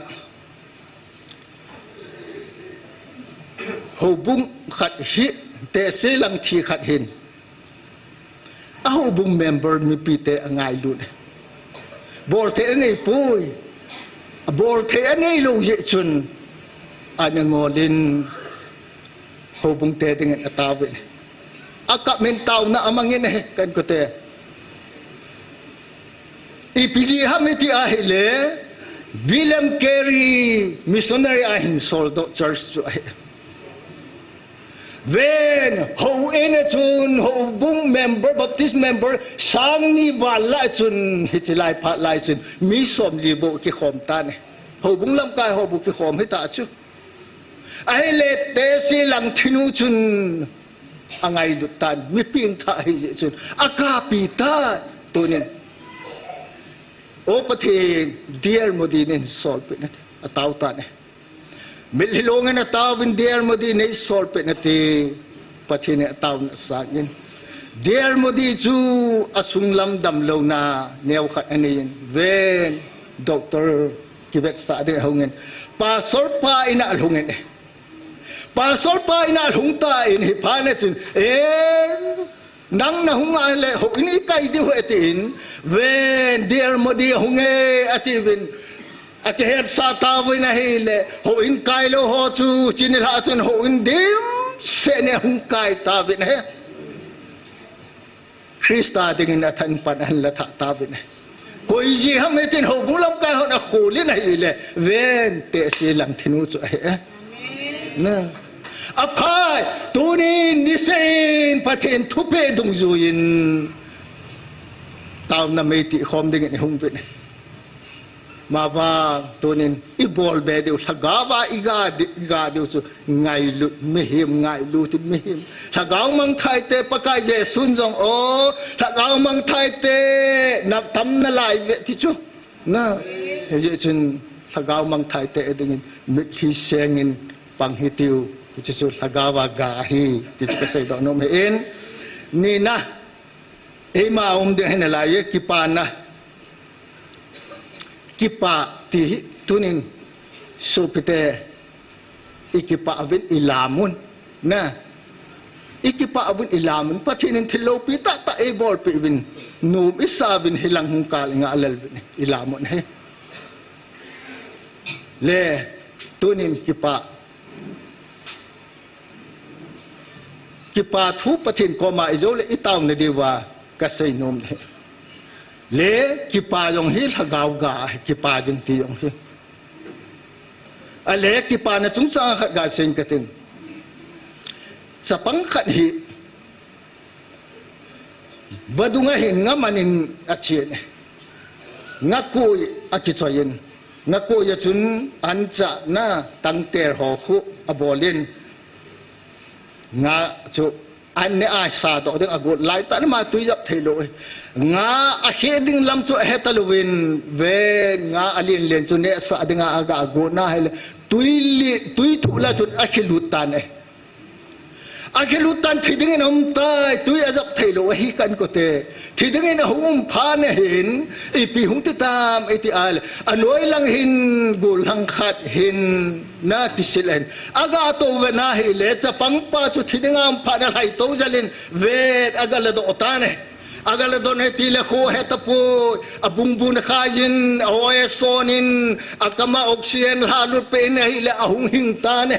houbung khat hi, tehse lang thi khat hin, a houbung member mipite angailut. Bolthei anei poi. Bolthei anei lou jeh chun, ana ngol in, houbung te dingin ataovin. akap in taona amang in ahi, ka inkote. Ipi jeh ham iti ahile, William Carey missionary ahin soldoh church chu ahi. Ven, houin a chun, houbung member, Baptist member, sang ni val lah a chun, hiche lai phat lai chun, mi somli bou kikhom tan ahi. Houbung lamkai ho bou kikhom hita chu. Ahile Tessie Langthin u chun angailut tan, mi pengthah ahi jeh chun, akapi tan, tunin. O Pathen, D L Moody in solpeh in ati, atao tan ahi. Mitlhi long in ataovin, D L Moody, nei solpeh in ati, Pathen in ataona asang in. D L Moody chu asunglam damlouna neo khat anei in, ven, doctor kivetsah ding ahung in, pastor pa in a alhung in, pastor pa in a alhung tan, hiphat le chun, eh, nang nahung a le houin ikai diu ahi tin, ven, D L Moody ahung e, atiuvin, akihetsah tauvin ahile, houin kai lou ho chu, chuni lhah chun houin dimset in ahung kai tauvin ahi. Christa dingin athanpan ahin la thah tauvin ahi. Koi jeh ham itin houbung lamkai hon akhol in ahile, ven, Tessie Langthin u chu ahi e. Na. Aphai, tunin niseh in Pathen thupeh dungjuiyin taona mei tihkhom dingin ihung uvin ahi. Amavang tunin ibolbe diu, lhagao a iga di, iga diu chu ngailut mihem, ngailut in mihem. Lhagao mangthai te, Pakai Jesun jong o, lhagao mangthai te, natam nalai uve ti chu. Na, hijeh chun lhagao mangthai te dingin mitlhi seng in pang hitiu, ti chu chu lhagao a ga ahi, ti chu kaseidoh nom ahin. Nina, eima um ding ahi nalai e, kipana. Kipah ti hi tunin sopite, ikipah uvin ilam un. Na. Ikipah uvin ilam un. Pathen in thil loupi tahtah eibolpeh uvin, nom isa uvin, hilang hung kal ingah lel uvin, ilam un ahi. Le, tunin kipah Kipa thu Pathen koma ijou le itao nadiuva kasei nom e. Le kipa jong hi lhagao ga, kipa jing ti jong hi. Ale kipana chungchang khat gasei kating. Chapang khat hi vadung a hin nga man in achen e. Nga koi akichoi in. Nga koi a chun anchahna tangtel ho khu abol in. Nga chu an ne a sa doh ding agot lai tah in ama tui jap thei lou e. Nga akhe ding lam chu ahe talou in ven nga alen len chu nehsah ding a aga got na hile tui li, tui thuh la chun akhe lut tan e. Akhe lut tan thi ding in aum tai, tui ajap thei lou ahi kan kote. Thi ding in ahung um phat na hin, ipi hung ti tam, iti ale. Anoi lang hin, gollhang khat hin, na kisil in. Aga tou ve na hile, chapang pa chu thi ding a um phat na lhai tou jal in, vet aga ladoh tan e. Aga ladoh e ti le kho he tapoi, abungbun a khai jin, a hoi a son in, akam a oxygen lha lut peh in ahile, ahung hing tan e.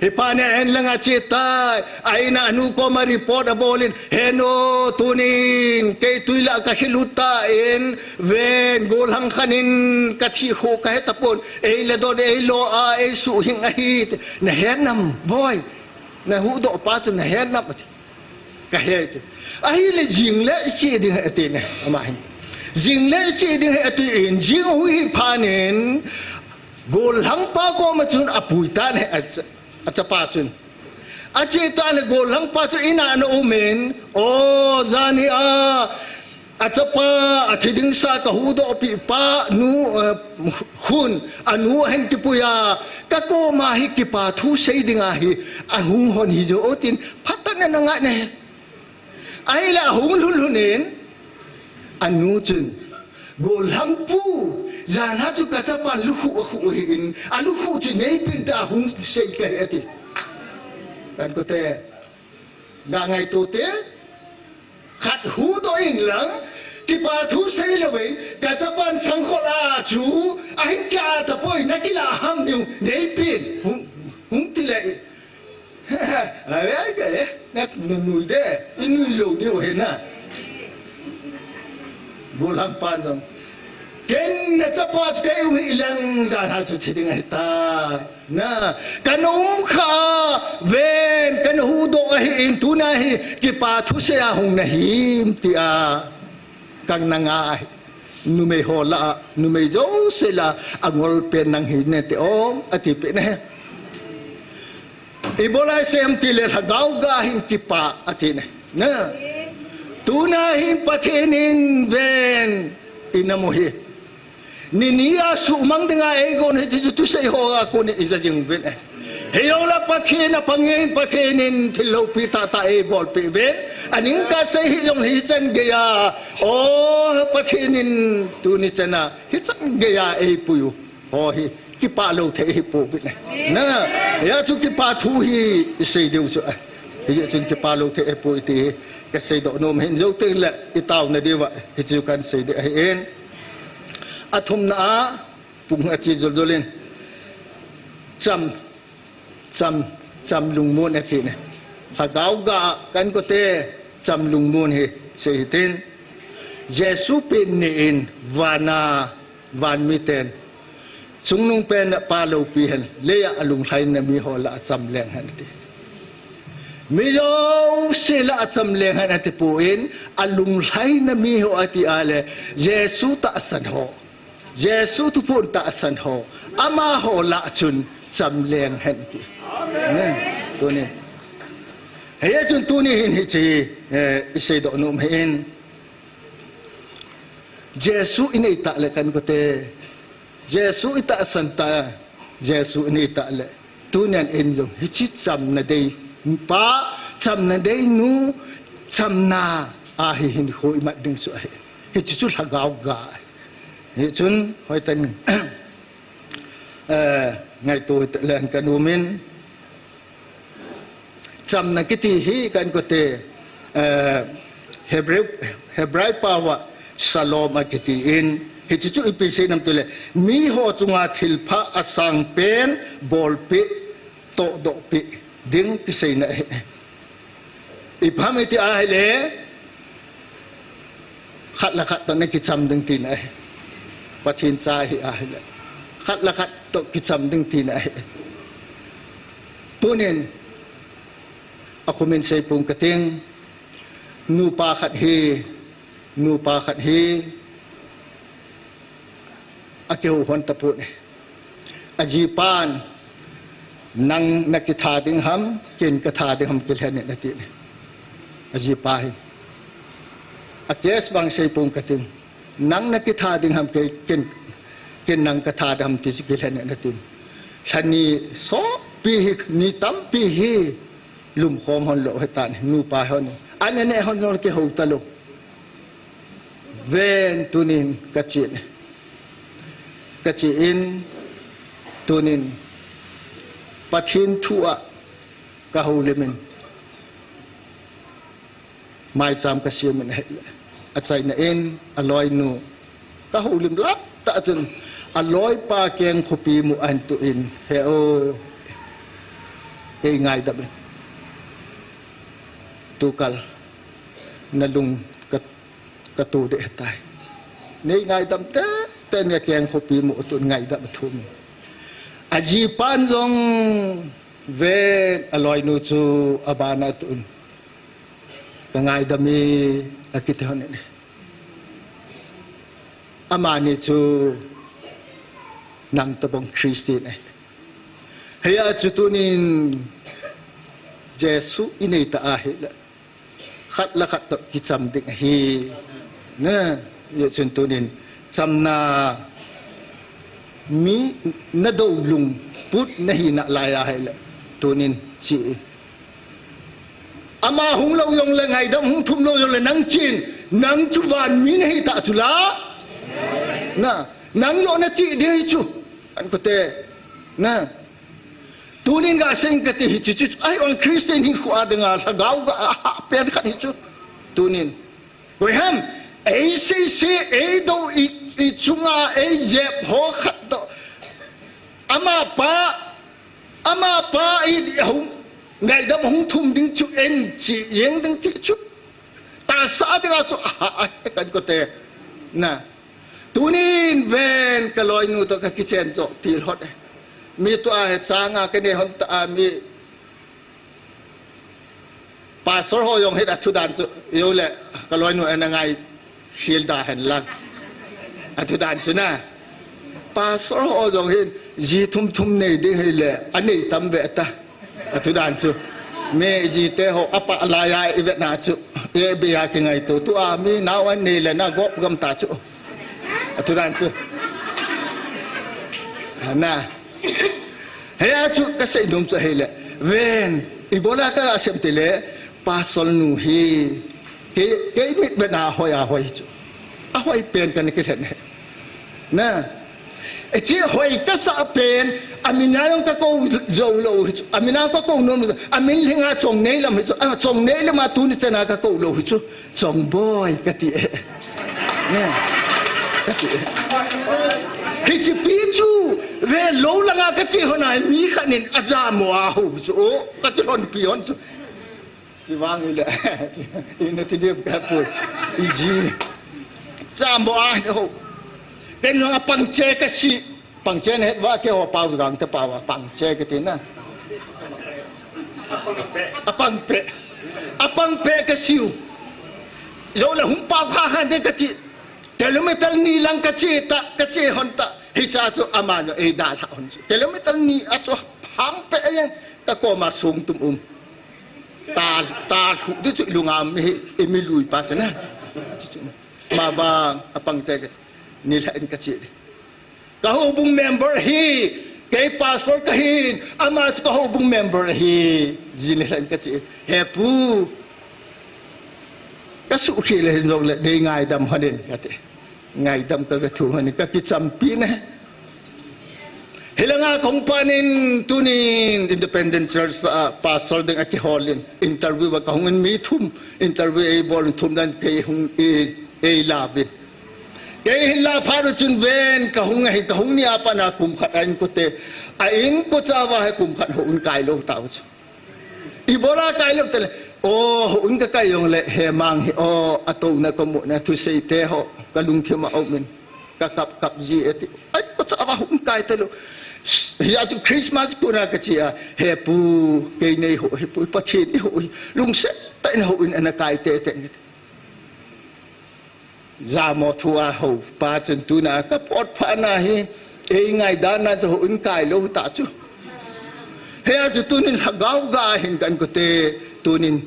Hipa ne en lang a che tai, a in a anu koma report abol in, he nu, tunin, kei tui la kakhe lut tan, ven, gollhang khat in kathi kho kahe tapon, ei ladoh, ei lo a, ei suhhing ahi, nahe nam, boi, nahuhdoh pa chu nahe nam, ati. Kahe ati. Ahile jing le che ding ahi ati ne, ama hin. Jing le che ding ahi ati in, jing ahi phat in, gollhang pa koma chun apui tan e, a, achapa chun. Ache tan le gollhang pa chu in a ana um in, o, jan hi a, achapa, athi ding sa kahuhdoh pi pa, nu, eh, hun, anu ahin kipui a, kakoma hi kipa thu sei ding ahi, ahung hon hi jo tin, phat tah in ana ngai ne. Ahile ahung lhun lhun in, anu chun, gollhang pu, jan a chu kachapa lukhuh akhuh ahin, alukhuh chu neipen te ahung sei kahi ati. Kan kote, ga ngaito te, khat huhdoh in lang, kipa thu sei louvin, kachapan sangkhol a chu, ahin kila tapoi, nakila ham diu, neipen, hung, hung ti le. Ai, ai, ai. Nat nunui de, inui lou diu ahi na. Gollhang pan jong, ken nachapa chu kei um hih leng, jan a chu thi ding ahitai. Na, kana um kha a, ven, kana huhdoh ahin, tuna hi kipa thusei a hung nahim, tia kana nga ahi. Numei ho lah a, numei jouse lah a, angol pen nang hi nate o, atipeh na hi. Ibola isei em tile, lhagao ga hin kipa, ati na. Na, tuna hin Pathen in ven, ina mu hi. Ni ni a suhmang dinga eigon hiti chu thusei ho a kon in ija jing uvin e. Hijongle Pathen apang in, Pathen in thil loupi tahtah eibolpeh uvin. Aning kasei hih jongle hichan geiya, o, Pathen in tuni chana hichan geiya eipui u ho hi kipah lou thei hipouvin e. Na, hia chu kipa thu hi isei diu chu e. Hia chun kipa lou thei hipoi ti hi kasei doh nom ahin, jou tengle itaona diuva hichu kahin sei ding ahin. Athumna a, pung ache joljol in, cham, cham, cham lungmon ati na. Lhagao ga a kahin kote, cham lungmon hi sei hitin. Jesu pen ni in, vana, van miten, chungnung pen a Pa loupi hen, leiya alunglhaina miho lah a cham leng hen ati. Mi jouse lah a cham leng hen atipon, alunglhaina miho ati a le, Jesu tahsan ho, Jesu thuphon tahsan ho, amaho lah a chun cham leng hen ati. Ne, tunin. Hia chun tuni hin hiche, eh, isei doh nom ahin. Jesu inei tah le kahin kote, Jesu itahsan tah, Jesu inei tah le, tunian in jong hiche chamna dei pa, chamna dei nu, chamna a hi hinkho imat ding chu ahi. Hiche chu lhagao ga ahi. Hichun hoitah in, eh, ngaito hite len kanom in. Chamna kiti hi kahin kote, eh, Hebrew, Hebrai pao a shalom akiti in, hiche chu ipi sei nam tile, miho chunga thilpha asangpen bolpeh, tohdohpeh ding kiseina ahi. Ipi ham iti ahile, khat le khat toh nakicham ding tina ahi. Pathen cha ahi ahile, khat le khat toh kicham ding tina ahi. Tunin, akhumin seipong kating, nupa khat hi, nupa khat hi, akihou hon tapon e. Ajipan, nang nakitha ding ham, ken katha ding ham kilhen in atin. Ajipa hin. A case vang seipong kating. Nang nakitha ding ham, ke-, ken, ken nang katha ding ham ti chu kilhen in atin. Lha ni sopi hi, ni tampi hi, lumkhom hon lou hitan, nupa hon. An aneh hon jong kihou talou. Ven tunin kache in. Kache in tunin Pathen thu a kahoulim in. Maicham kasem in ahile. Achaina in aloinu kahoulim laitah chun aloipa keng khopi mu ahin tuh in, he o, ei ngaidam in. Tukal nalung ka katoh ding ahitai. Nei ngaidam teitei in akeng khopi mu tuh in ngaidam athum in. Ajipan jong ven aloinu chu abana tuh in. Kangaidam e akiti hon in. Amani chu nang tobang Christian ahi. Hia chu tunin Jesu inei ta ahile. Khat le khat toh kicham ding ahi. Na, hijeh chun tunin chamna mi nadou lungput nahi nalai ahile. Tunin che in. Ama hung lou jongle ngaidam, hung thum lou jongle nang che in, nang chu van mi nahi ta chu la. Na, nang joh nache ding ahi chu. An kote. Na. Tunin gasei kati hiche chu, ahivang Christian hinkho a dinga lhagao ga ahahpen khat hi chu. Tunin. Koiham, eiseise, eidou, i, ichunga, eijep ho khat toh. Amapa, amapa i, i hung, Ngaidam hung thum ding chu en chi jeng ding ti chu. Tahsa dinga chu, a, a, kan kote. Na. Tunin ven ka loinu toh ka kichen jo til hot e. Mi tua he changa ka ne hon ta a mi. Pastor ho jong hi a thudan chu, jo le, ka loinu ana ngai khel da hen lang. A thudan chu na. Pastor ho jong hin, ji thum thum nei ding hi le, a nei tam ve ta. A thudan chu. Mi ji te ho, a pa la ya i ve na chu. E be ya ki ngai tu, tu a mi nau an nei le na gop gam ta chu. A thudan chu. Na. Hea chu ka sei dum chu hei le. Ven, ibola ka sem ti le, pastor nu hi. Kei, kei mit ve na hoi a hoi chu. A hoi pen ka ni ki then he. Na. E chi hoi ka sa pen, a min a jong ka ko jo lo hi chu. A min a ka ko nom, a min lhinga chong nei lam hi chu. A chong nei lam a tu ni chena ka ko lo hi chu. Chongboi, ka ti e. Ne? Ka ti e. Hichi pi chu, ve lo langa ka chi hon a mi khat nin a jamo a ho chu. O, ka ti hon pi hon chu. Ti vang i le. I na ti diam ka pu. I ji. Jamo a ho. Ken jong a pang che ka si. Pang che ne va ke ho pau gang te pau a pang che ka ti na. A pang pe. A pang pe ka siu. Zo le hung pau kha khan de ka ti. Kilometer ni lang ka che ta, ka che hon ta. Hi cha chu ama jo e da lha hon chu. Kilometer ni a chu phang pe yang ka ko ma sung tum um. Ta, ta lhu de chu lunga mi hi, e mi lui pa chu na. Chu chu. Ma ba a pang che ka ti. Ni lha in ka che le. Ka houbung member hi, kei pastor ka hin, ama chu ka houbung member hi, ji ni lhan ka chi, he pu, ka su khi le hin jong le, dei ngaidam hanin, ka ti. Ngaidam ka ka thu hanin, ka ki champi ne. Hilanga kong panin, tunin, Independent Church, ah, pastor ding a ki holin, interview ba ka hungin mi thum, interview ei bol thum dan kei hung ei, ei lavin. Kei hin la phat u chun ven ka hung ahi, ka hung ni a pat na kum khat a inkote. A inko chava he kum khat houin kai lou tau chu. Ibola kai lou tele. O, houin ka kai jong le he mang hi. O, a touna ka muna thusei te ho. Ka lungthim a um in. Ka kap kap ji e ti. A inko chava houin kai talou. Hia chu Christmas kuna ka chi a. He pu, kei nei ho, he pu, Pathen i ho hi. Lungset tah in houin ana kai tete. Jamo thu a ho, pa chun tuna ka pot pha na hi, ei ngaidan na chu houin kai lou ta chu. Hea chu tunin lhagao ga hin kan kote, tunin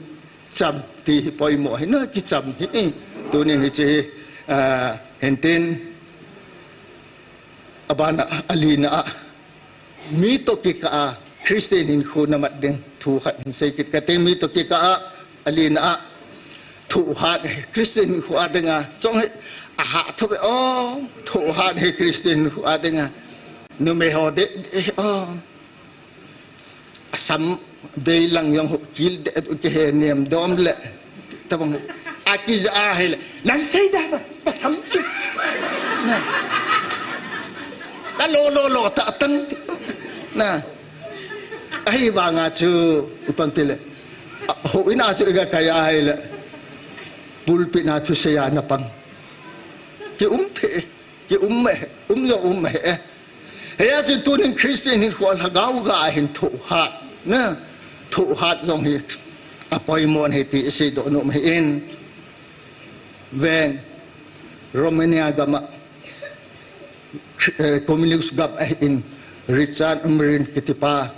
cham ti hi poimo hi na ki cham hi. Tunin hi chi hi, ah, hintin, abana, alina a. Mi toh kikah a, Christian hinkho na mat ding, thu khat hin sei kit kate, mi toh kikah a, alina a, thohhat, Christian hinkho a dinga, chong hi, a ha tho ve, o, thohhat hi Christian hinkho a dinga, numei ho de, de, o, a sam, dei lang jong ho, kil de, ki he nem dom le, Tabang. Aki ja a hile. Nang sei da ba. Ka sam chu. Na. Ka lo lo lo ta tang. Na. Ahi vanga chu ipan tile. Houin a chu iga kai a hile. Pulpit na thusei a na pang. Ki um the. Ki um e, um jo um e. Hea chu tunin Christian hinkho a lhagao ga hin thohhat, na, thohhat jong hi, apoimo ahi ti isei doh nom ahin. Ven, Romania gam a, eh, communist gam ahin, Richard Umrin kitipa,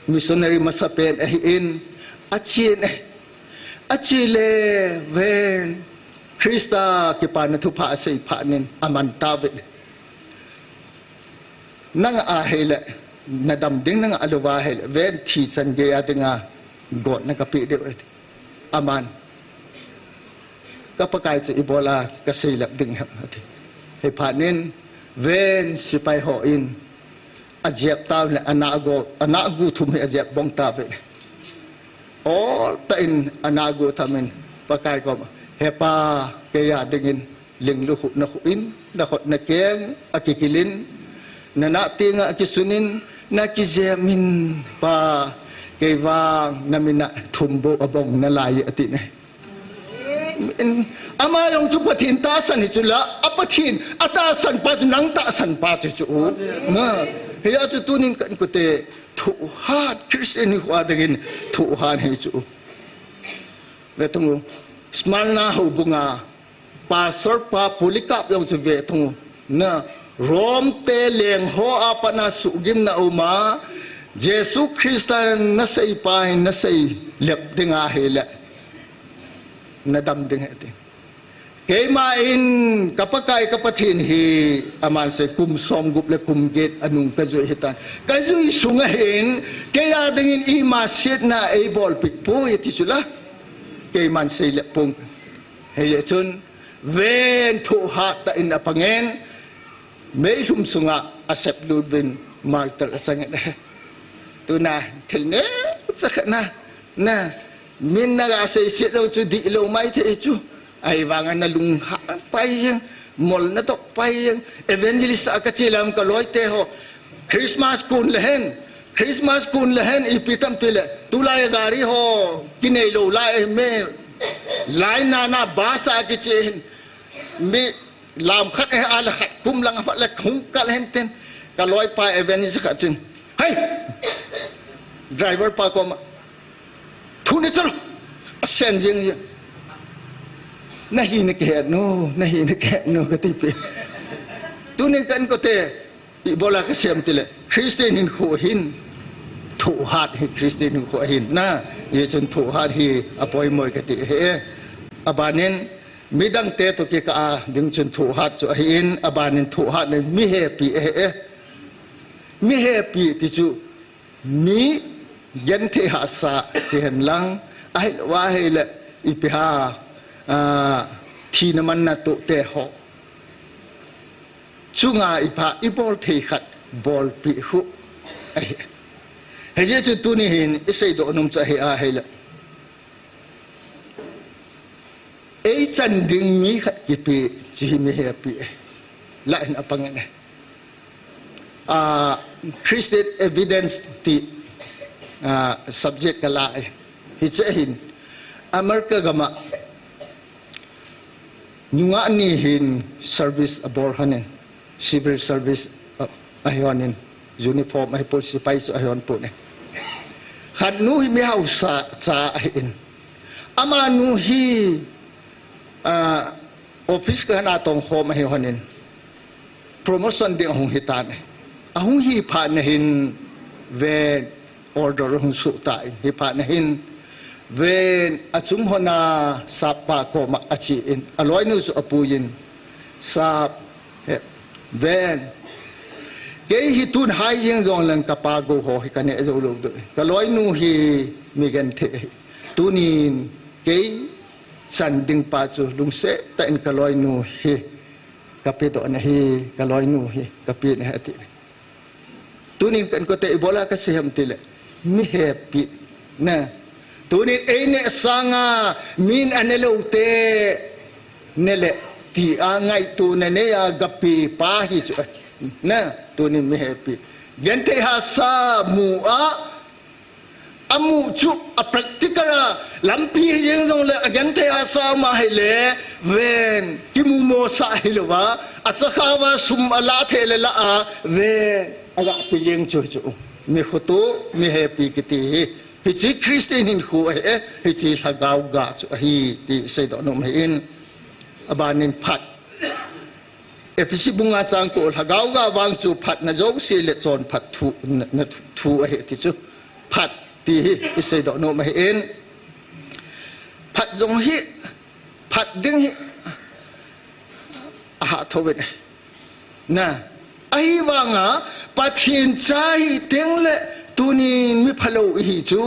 missionary masapen ahin, achen e, ache le ven, Christa kipana thupha asei phat in aman tauve. Nang ahile, nadam ding nang alouva ahile, ven thi chan gei a dinga gotna kapeh diu ahi. Aman. Ka Pakai chu ibola kaseilep ding ham ati. Hiphat in, ven sepai hon, ajep tauvin, ana gu, ana gu thum hi ajep bong tauvin. Ol tah in ana gu thamin Pakai koma, He Pa, kei a dingin linglu khu nakhu in, nakhut nakeng akikilin, nanah tenga akisunin, nakijemin, Pa, Kei vang na min a thum bou abong nalai e ati ne. Ama jong chu Pathen tahsan hi chu la, a Pathen a tahsan pa chu nang tahsan pa chu chu. Na, hia chu tunin kan kote thohhat Christian hi kho a dingin thohhat hi chu. Ve tung u. Smyrna houbung a Pastor pa Polycarp jong chu ve tung u. Na, Rome te leng ho a pat na suhgimna um a, Jesu Christa nasei pa hin nasei lep ding ahile, na dam ding ahi ti. Keima in ka Pakai ka Pathen hi, aman sei kum som gup le kum get anung ka jui ahitan. Ka jui sung a hin, kei a dingin ima sietna eibolpeh poi ti chu la. Keiman sei lep pong. Hijeh chun, ven thohhat tah in apang in, meilhum sunga asep lut uvin martyr achang in. Tuna, thil neocha khat na, na, min na ga sei siet lou chu dihlou mai thei chu. Ahivang a na lunghan pai jeng, mol na toh pai jeng, evangelist a ka che lam ka loi te ho. Christmas kun le hen, Christmas kun le hen ipi tam ti le, tulai gari ho, kinei lou lai e me, line na na bus a kiche hin, mi lam khat e a le khat kum lang a phat le hung kal hen tin, ka loi pa evangelist khat chun. Hei! Driver pa koma. Thu ne chalo. Asen jeng jeng. Na hi na ke no, na hi na ke no ka ti pe. Tunin kan kote, ibola ka sem ti le, Christian hinkho hin, thohhat hi Christian hinkho hin, na, hijeh chun thohhat hi apoimo e ka ti e. Abanin, midang te toh kikah a ding chun thohhat chu ahin, abanin thohhat le mi hepi ahi e. Mi hepi ti chu, mi genthei hahsa ti hen lang, ahilou ahile, ipi ham, a, thina manna toh te ho. Chunga ipi ham, ibol thei khat, bolpeh u. Ahi. Hijeh chun tuni hin, isei doh nom chu ahi ahile. Ei chan ding mi khat kipe, chu hi mi hepi e. La in apang in e. A, Christian Evidence ti, a, subject ka la e. Hiche hin, America gam a, nungah ni hin service abol hon in, civil service, a, ahi hon in, uniform ahi pon, sepai chu ahi hon pon e. Khat nu hi mi hausa cha ahi in. Amanu hi, a, office khat a tong khom ahi hon in, promotion ding ahung hi tan e. Ahung hi phat na hin ven order hung suh tan, hi phat na hin ven achung hon a sap pa koma ache in, aloinu chu apui in, sap, he, ven, kei hi tun hai jeng jong leng ka pa gou ho hi ka neh jou lou ding. Ka loinu hi mi genthei ahi. Tunin kei chan ding pa chu lungset tah in ka loinu hi ka pedoh na hi, ka loinu hi ka pe na hi ati. Tunin kan kote ibola ka sei ham ti le, mi hepi na. Tunin ei neh sanga min ane lou te ne le ti a ngaito na nei a ga pe pa hi chu. Na, tunin mi hepi. Genthei hahsa mu a, amu chu a practical a lampi hi jeng jong le, a genthei hahsa ma hi le, ven, kimu mo sa hi lou va, a sakha va sum a la thei le la a, ven, a ga pi jeng chu chu. Mi khutu, mi hepi kiti hi. Hiche Christian hinkho ahi e, hiche lhagao ga chu ahi ti seidoh nom ahi in. Abanin phat. Ephesi bunga chang ko lhagao ga vang chu phatna jouse le chonphat thu, na, na thu, thu ahi ti chu. Phat ti hi, iseidoh nom ahi in. Phat jong hi, phat ding hi, aha tho ve ne. Na, ahivanga, Pathen cha hi teng le, tunin mi phalou ihi chu,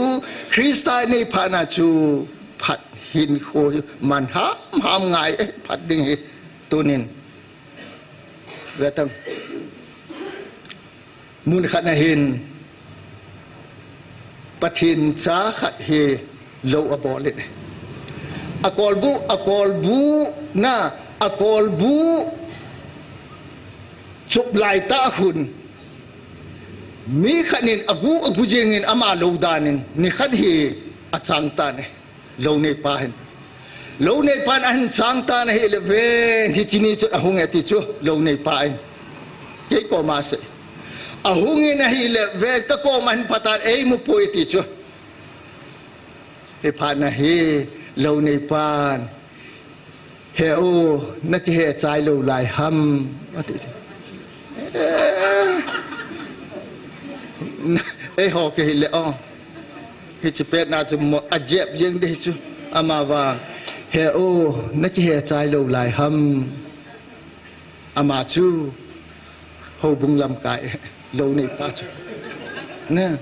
Christa nei phat na chu, phat hinkho hi, man ham ham ngai e, phat ding hi, tunin. Ve tang. Mun khat na hin Pathen cha khat hi lou abol in. A kolbu, a kolbu na, a kolbu chup lai tah hun. Mi khat in agu agu jingin ama lou danin, nikhat hi achang tan e. Lou neipa hin. Lou neipan ahin chang tan ahile ven, hiche ni chu ahung e ti chu, lou neipa in. Kei koma asei. Ahungin ahile ven, ka koma ahin patan, eimu poi ti chu. Hiphat na hi, lou neipan. He u, nakihe chai lou lai ham, ati chu. Eh. Eiho kihile o. Hiche pet na chu mo, ajep jeng ding chu. Ama vang. He u, nakihe chai lou lai ham. Ama chu houbung lamkai, lou neipa chu. Na.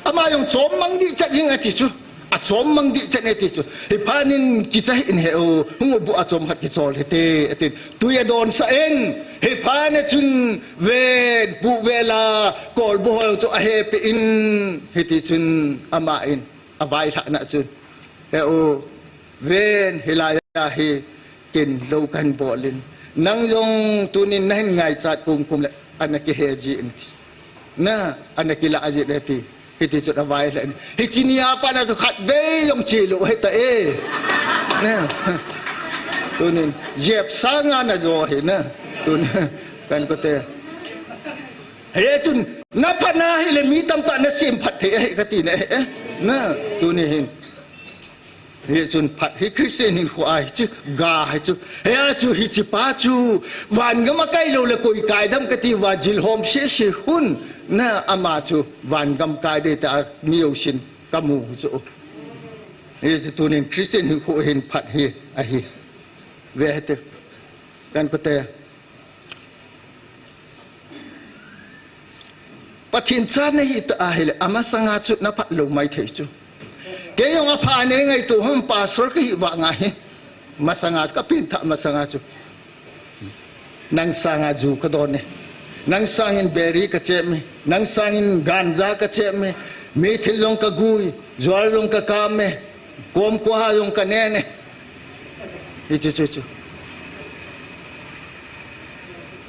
Ama jong chom mang ding chat jing ati chu. Achom mang ding chat e ti chu. Hiphat in kicha hih in he u, hung u bu achom khat kichol hite, atin. Tui adonsah in, hiphat in chun ven, pu vela, kolbu ho chu ahepeh in, hiti chun ama in, availhah na chun. He u, ven, hilai a hi, Ken lou kahin bol in. Nang jong tunin nahin ngaichat kumkum le, ana kihe ji in ti. Na, ana kilah ji in ti. Hiti chun availhah in. Hiche ni a pat na chu khatvei jong che lou hita e. Na. Tunin, jep sanga najo hi na. Tunin, kan kote. Hichun, naphat na hile mi tamtah nasemphat thei ahi kati na e. Na, tuni hin. Hichun phat hi Christian hinkho a hiche ga hichu. Hia chu hiche pa chu vangam a kai lou le koi kai dem kati uva jilhom sese hun na ama chu vangam kai ding tia mi jousen kamu chu. Hichu tunin Christian hinkho hin phat hi ahi. Ve hite. Kan kote. Pathen cha nahi ta ahile, amasanga chu naphat lou maithei chu. Kei jong apha nei ngaito ham pastor kahi vang ahi. Masanga chu kapengthah masanga chu. Nang sanga ju kadon e. Nang sangin biri kachep e. Nang sangin ganja kachep e. Meithal jong kagui. Jua jong kakam e. Kom kua jong kanen e. Hichu chu chu.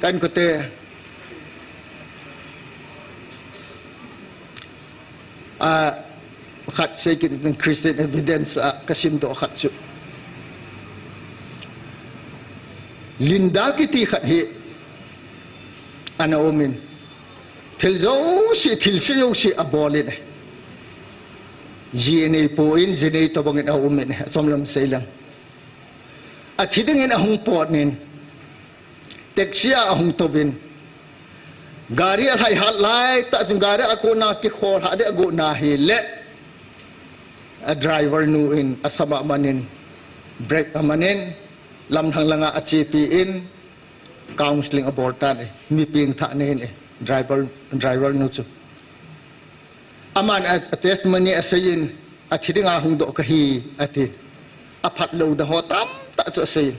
Kan kote. A, khat sei kit in Christian Evidence a kasimdoh khat chu. Linda kiti khat hi ana um in. Thil jouse, thilse jouse abol in. Ji anei poi, ji anei tobang in aum in. Achom lam sei lang. Athi dingin ahung pot in. Taxi a ahung touvin. Gari alhai hat laitah chun gari a kona kikhol hat ding agot na hile. A driver nu in asam a man in. Brake aman in. Lamlhang langa achepi in. Counseling abol tan e. Mi pengthah nei in e. Driver, driver nu chu. Aman a, a testimony asei in. Athi dinga hung doh kahi, ati. Aphat lou dan ho tamtah chu asei in.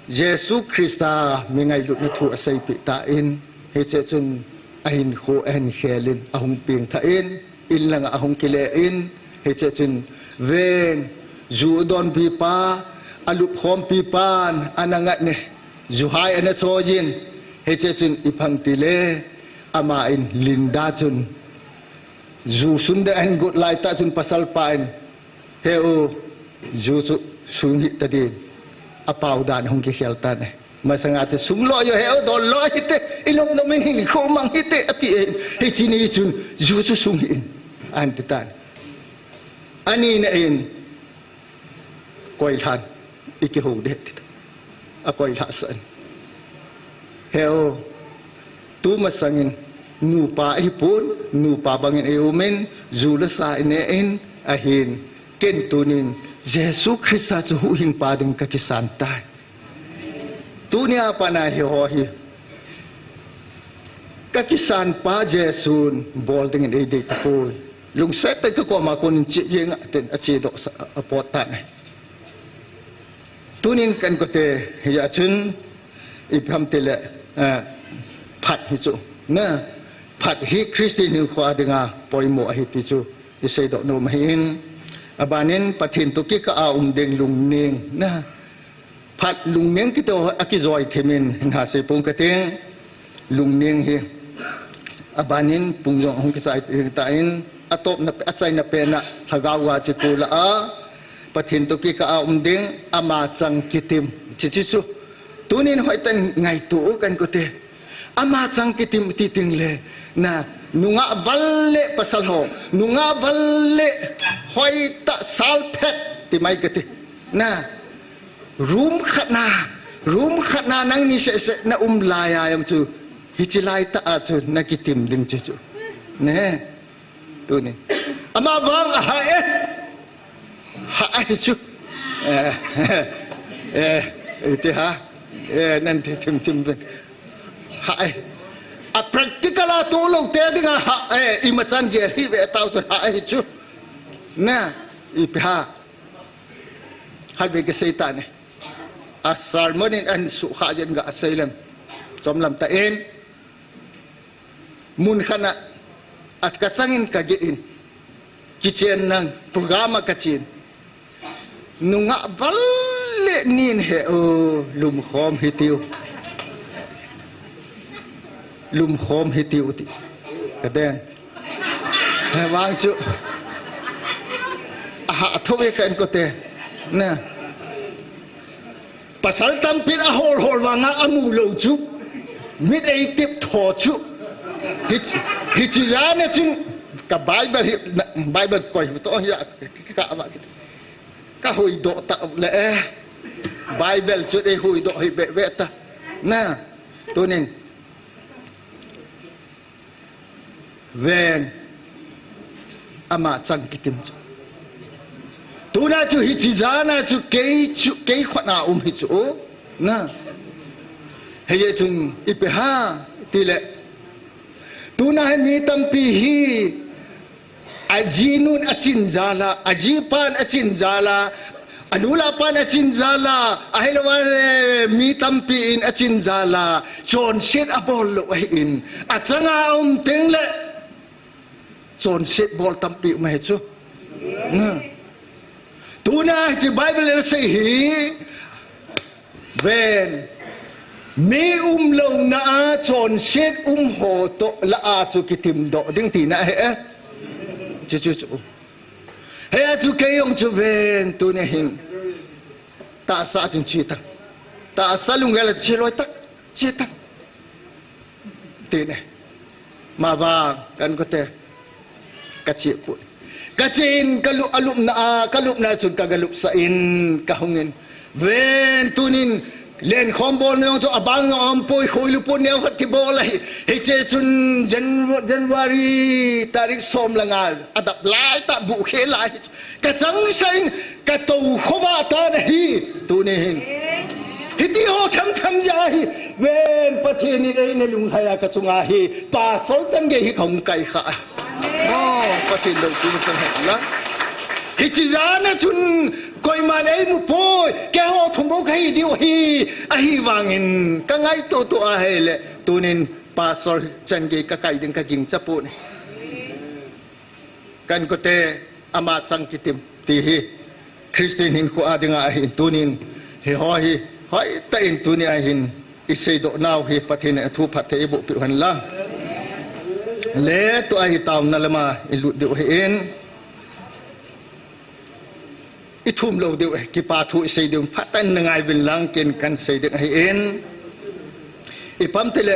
Jesu Christa mi ngailutna thu aseipeh tan, hiche chun ahinkho ahin khel in, ahung pengthah in, in langa ahung kile in, hiche chun ven, ju adonpi pa, alupkhompi pan, ana ngat ne, ju hai ana choi in, hiche chun ipi ham itile, ama in Linda chun, ju sun ding ahin got laitah chun pasal pa in, He u, ju chu sung hih ta din, apao dan hung kikhel tan e. Masanga chu sung lou jo he u, dol lou hite, inop nop in hinkho mang hite, ati e. Hiche ni chun, ju chu sung hih in, ahin ti tan. Ani na in, koilhan, ikihou ding, ati tan. Akoilhah sah in. He u, tu masangin nupa ihipon, nupa bangin ium in, ju le sa ine in, ahin, ken tunin, Jesu Christa chu huhhingpa ding kakisan tai. Tunia pat a hiho hi. Kakisan pa Jesun bol dingin eidei tapoi. Lungset tah in kakoma konin che jeng a tin achedoh sah a, apot tan e. Tunin kan kote, hia chun, ipi ham itile, eh, phat hi chu, na, phat hi Christian hinkho a dinga poimo ahi ti chu, iseidoh nom ahin, abanin Pathen toh kikah a um ding lungning, na, phat lungning kiti ho akijoi them in, na, seipong kating, lungning hi, Abanin pung jong hung kisai ta in, atopna pe, achaina pen a, lhagao a chi kula a, Pathen toh kikah a um ding, ama chang kitim. Chi chi chu. Tunin hoitah in ngaito u kan kote. Ama chang kitim ti ting le, na, nungah val le pasal ho, nungah val le hoitah sal phet ti mai kati. Na, room khat na, room khat na nangni seh seh na um lai a jong chu, hichi lai tah a chu na kitim ding chu chu. Ne, tuni. Ama vang a ha e. Ha a hi chu. Eh, eh, iti ha. Eh, nan ti thim thim ben. Ha e. A practical a tu lo te ding a ha e. Ima chan gel hi ve tau chu ha a hi chu. Na, ipi ha. Hai be ke sei ta ne. A sermon in an su kha jen ga sei lem. Chom lam ta in. Mun khat na, a ka chang in ka ge in. Kichen nang, program a ka chin. Nungah val le nin he o, lum khom hi tiu. Lum khom hi tiu ti. Ka den. He vang chu. A ha tho ve ka en kote. Na. Pasal tampin a hol hol vang a, a mu lo chu. Mit ei tip tho chu. Hichi, hichi jana chun. Ka Bible hi, na, Bible koi hu to hi a, ka, ka, ka, ka hui do ta le eh. Bible chu ei hui do hi be, be ta. Na, tunin. Ven. Ama chang kitim chu. Tuna chu hichi jana chu kei chu, kei khut na um hi chu. Na. Hei chun ipi ha, ti le. Tuna hi mi tampi hi, a jinun a chin jal a, a jipan a chin jal a, a nula pan a chin jal a, a helou a, eh, mi tampi in a chin jal a, chonset a bol lou ahi in, a chang a um teng le, chonset bol tampi um ahi chu. Na. Tuna hichi Bible in a sei hi, Ven. Mi um louna a chonset um ho toh lah a chu kitim doh ding tina ahi e. Chu chu chu. Hei a chu kei jong chu ven tuni hin. Tahsa chun chi tang. Tahsa lunggel a chi loi tak. Chi tang. Tine. Mavang kan kote. Ka chi pu. Ka chi in ka lu-, a lupna a, ka lupna chun ka ga lupsah in, ka hung in. Ven tunin, len khom bol na jong chu a bang jong a um poi, khoi lu pu neo khat kibol ahi. Hiche chun Jan-, January tarik som le nga, a dap lai tah bu khe lai. Ka changseh in, ka tou khova ta na hi, tuni hin. Hiti ho tham tham ja hi, ven Pathen in eina lunglhai a ka chunga hi, Pastor Changei hi ka hung kai kha. Oh, Pathen lou tu chang hai la. Hichi jana chun, koiman ei mu poi, keiho thum bou ka hi diu hi, ahivangin, ka ngaito to a hei le, tunin Pastor Changei ka kai ding ka ging chapu ni. Kan kote ama chang kitim ti hi Christian hinkho a dinga ahin tunin hi ho hi hoitah in tuni ahin i seidoh nau hi Pathen in a thu phatthei i boh peh hen lang. Le tu ahi tauna lama i lut diu ahin i thum lou diu ahi, kipa thu i sei diu phatah in na ngai uvin lang ken kan sei ding ahin. I pam te le,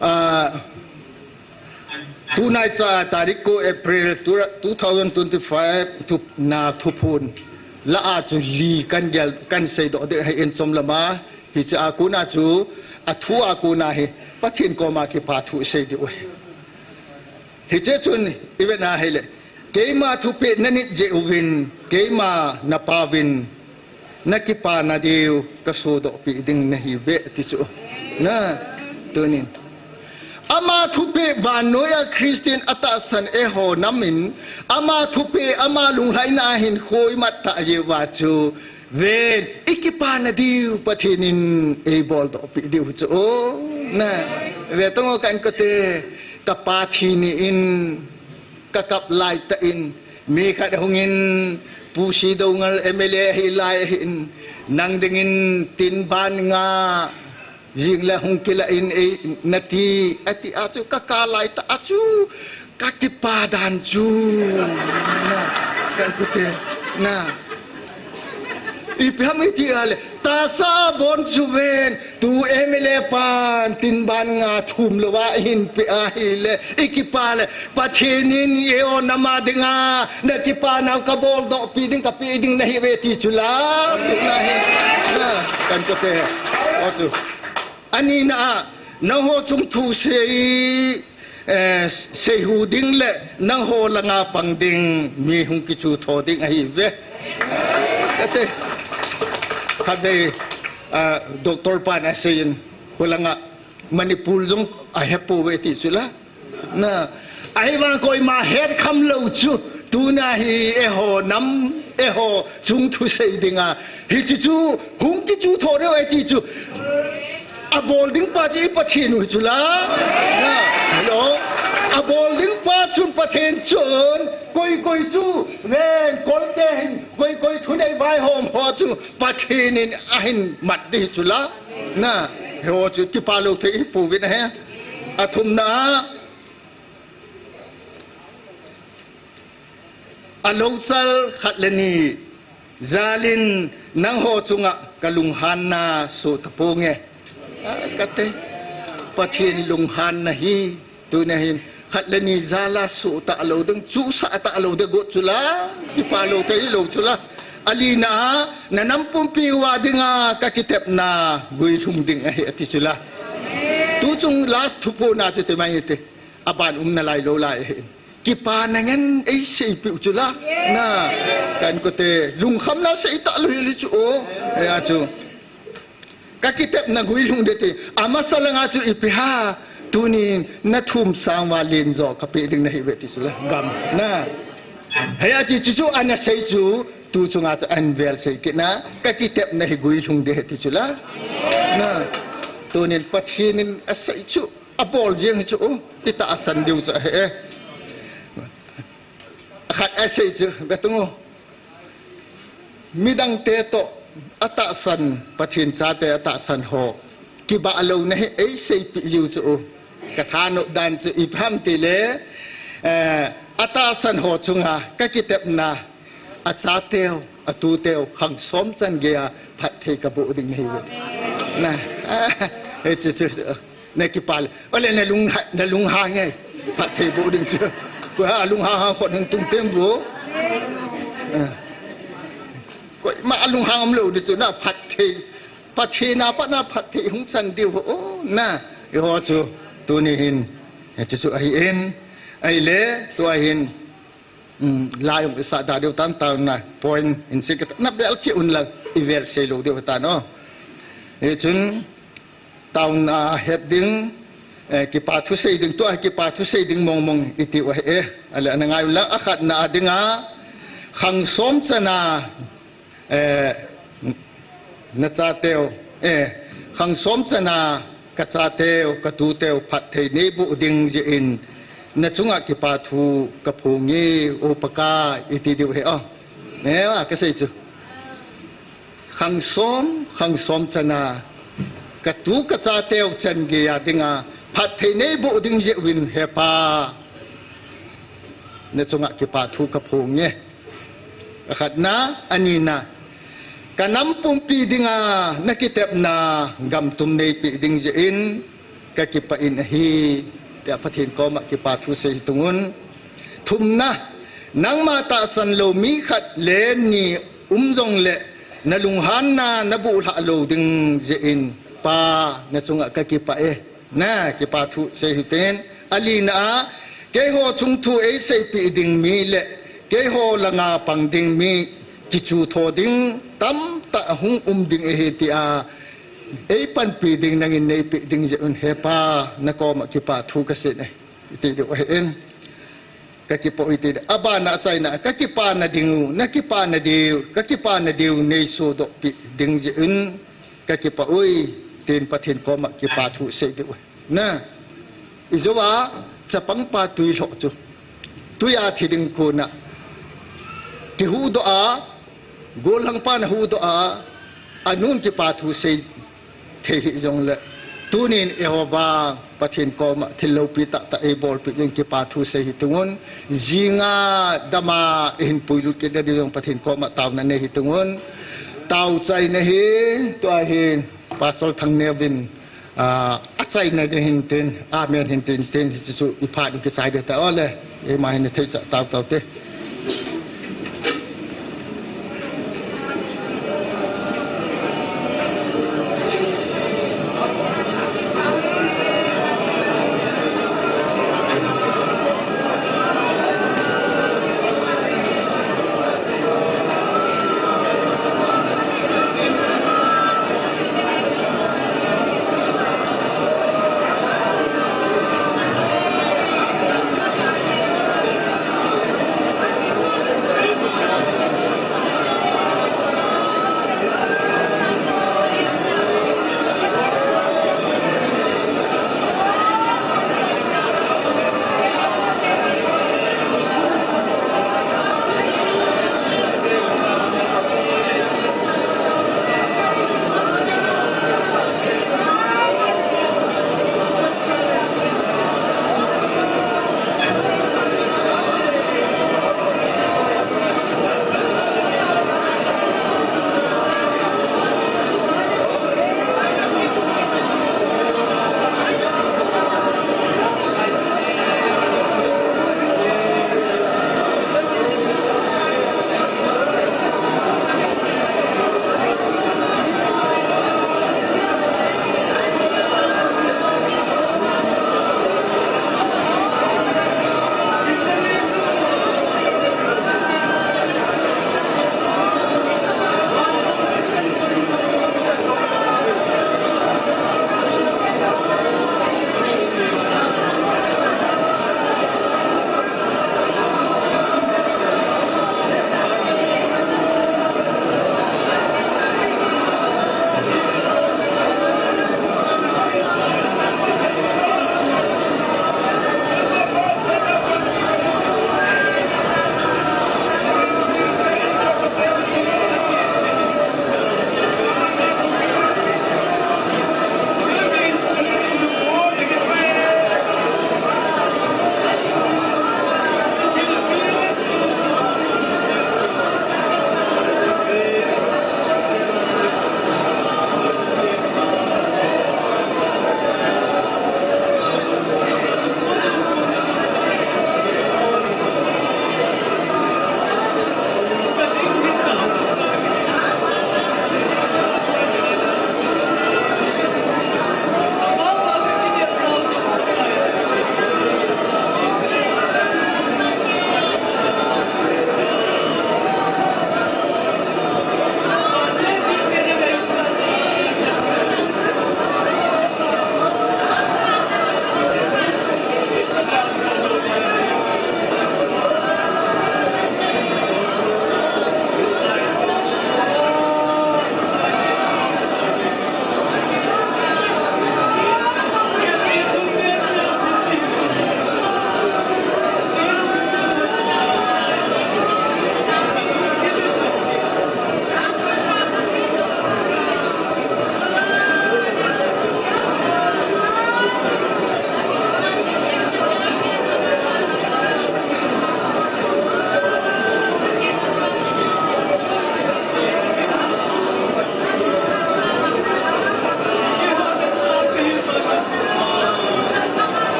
ah, Tunai cha tarik ko April tu, two thousand twenty-five tu na thuphon. La a chu li kan gel, kan seidoh ding ahin chom lama. Hiche a kona chu a thu a kona hi Pathen koma kipa thu i sei diu ahi. Hiche chun i vet na hile. Keima thupeh na nit jeh uvin, keima na pauvin. Na kipana diu ka sodoh peh ding na hi uve ti chu. Na, tunin. Ama thupeh vannoi a Christian a tahsan eiho nam in, ama thupeh, ama lunglhaina a hinkho i mat ta jeh uva chu. Ven, i kipana diu Pathen in ei boldoh peh diu chu. Na, ve tong kan kote, ka pa thi ni in, ka kap lai tah in, mi khat hung in, Pu Sidongal M L A hi lai ahin, nang dingin tin ban nga, Jing le hung kila in ei nati, ati a chu ka kalai ta a chu ka kipa dan chu. Na, kan kute, na. Ipi ham iti a le, tasa bon chu ven, tu M L A pan, tin ban nga thum lou a hin pe a hi le, i kipa le, Pathen in ei ho nam a dinga, na kipa nau ka boldoh pi ding, ka pe ding na hi ve ti chu la, tu na hi. Na, kan kute, o chu. Ani na, nangho chung thu sei, eh, seihu ding le, nangho langa pang ding, mi hung kichu tho ding ahi ve. Kate, kate, ah, doctor pan asei in, holanga, Manipur jong ahe pou ve ti chu la. Na, ahivang koima het kham lou chu, tuna hi eiho nam, eiho chung thu sei dinga. Hichi chu, hung kichu tho deu e ti chu. Abol ding pa chu i Pathen u chu la. Na, hello. Abol ding pa chun Pathen chun, koi koi chu, ven, kolte hin, koi koi thunei vaihom ho chu, Pathen in ahin mat ding chu la. Na, ho chu kipa lou thei i pu vin he. Athumna, a louchal khat le ni jalin nangho chunga ka lunghanna soh taponge. A, kate, Pathen lunghanna hi, tuna hin, khat le ni jala soh talou ding, chusah talou ding got chu la, kipa lou thei lou chu la. Alina, na nam pumpi uva dinga ka kitepna guilhung ding ahi ati chu la. Tu chung last thuphon a chu ti mai hite. Aban um nalai lou lai ahin. Kipana ngen ei seipeh u chu la. Na, kan kote lungkhamna sei talou hile chu o. Hia chu. Ka kitepna guilhung ding ti. Amasa langa chu ipi ham. Tunin na thum sang uva len jo ka pe ding nahi ve ti chu la. Gam. Na. Hia chu chu chu ana sei chu. Tu chunga chu ahin vel sei kit na. Ka kitepna hi guilhung ding ahi ti chu la. Na. Tunin Pathen in asei chu. Abol jeng hi chu, o, i tahsan diu chu ahi e. Khat asei chu, ve tung o. Midang te toh, atahsan, Pathen chate atahsan ho. Kibah louna hi, ei seipeh jiu chu, o. Ka thanop dan chu, ipi ham tile, eh, atahsan ho chunga, ka kitepna, achateu, atuteu, khang som chan geiya, phatthei kaboh ding nahi ve. Na, hichu, chu, chu. Na kipah le. Ole na lung ha, na lunghang e. Phatthei boh ding chu. Koiha lunghang hang khut hung tung teng bou. Eh. Koima lunghang umlou ding chu na phatthei. Pathen a pat na phatthei hung chan diu ho. O, na. Eiho chu. Tuni hin. Hichu chu ahin. Ahile, tua hin. Um, lai um, isa da diu tan tauna point in si kit na bel chi un la i vel sei lou diu tan o. Hichun tauna het ding, eh, kipa thu sei ding tua kipa thu sei ding mong mong i tiu ahi e. Ale ana ngai u la a khatna a dinga khang som chana Eh, na chateu, eh, khang som chana ka chateu, ka tuteu, phatthei nei boh ding jeh in, na chunga kipa thu ka phong e, o Pakai, i ti diu ahi o. Eh, a ka sei chu. Khang som, khang som chana, ka tu ka chateu chan geiya dinga, phatthei nei boh ding jeh uvin he Pa. Na chunga kipa thu ka phong e. Akhatna, anina. Ka nam pumpi dinga na kitepna gam tum nei peh ding jeh in ka kipah in ahi. Tia Pathen koma kipa thu sei hitung un. Thumna, nangma tahsan lou mi khat le ni um jongle na lunghanna na buhlhah lou ding jeh in Pa na chunga ka kipah e. Na, kipa thu sei hitin. Alina a, keiho chung thu ei seipeh ding mi le, keiho langa pang ding mi, kichu tho ding, tamtah hung um ding ahi tia, ei panpi ding nangin nei peh ding jeh un he Pa, na koma kipa thu ka sei e. I ti diu ahi in. Ka kipah u i ti, abana achaina, ka kipana diu, na kipana diu, ka kipana diu, nei sodoh peh ding jeh un, ka kipah ui, tin Pathen koma kipa thu sei diu. Na, i jou a, chapang pa tui lhoh chu. Tui a thi ding kona. Kihuhdoh a, Golhang pan ahuhdoh a, anun kipa thu sei thei hih jongle, Tunin Jehovah Pathen koma thil loupi tahtah eibolpeh jeh in kipa thu sei hiting un. Jinga dama eihin puilut kit nading jong Pathen koma taona nei hiting un. Tao chaina hi, tua hi Pastor Thangneo vin, ah, achaina ding hintin, amen hintin, tin, hichu iphat in kichai ding tao le, eima hin theicha tao tao te.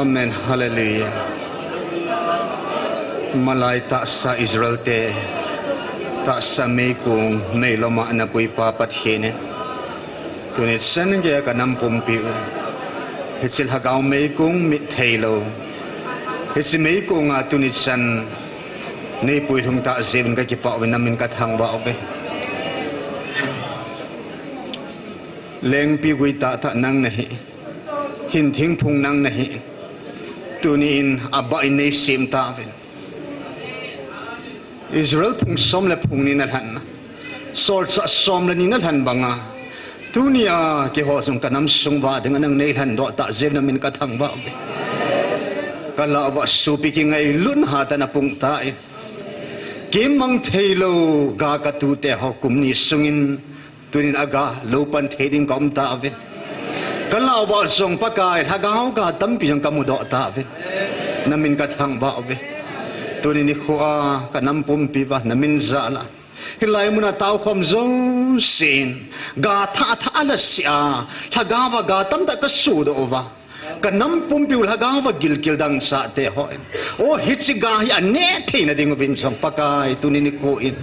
Amen. Hallelujah. Malai tahsa Israel te tahsa meikong meilom a ana puipa Pathen in, tuni chan geiya ka nam pumpi u hiche lhagao meikong mit theilou, hiche meikong a tuni chan nei puilhung tah jeh uvin ka kipah uvin, na min ka thangvah uve. Lengpi gui tahtah nang nahi. Hin thingphung nang nahi. Tuni in abah in nei sem tauvin. Israel phung som le phung ni na lhan, solchah som le ni na lhan banga, tuni a keiho jong ka nam sung uva dinga nang nei lhandoh tah jeh uvin na min ka thangvah uve. Ka lah uva sopi kingailut hatah in na pung tan, kimang theilou ga ka tu teho kum ni sungin, tunin aga lou pan thei ding ka um tauvin. Ka lah uva jong Pakai, lhagao ga tampi jong ka mudoh tauvin. Na min ka thangvah uve. Tuni nikho a ka nam pumpi uva na min jal a, hilai muna taokhom jousen, ga thah thah a la sih a, lhagao va ga tamtah ka sodoh uva, ka nam pumpi u lhagao va gilkel dangchah teho in, o hiche ga hi aneh theina ding uvin jong Pakai, tuni nikho in,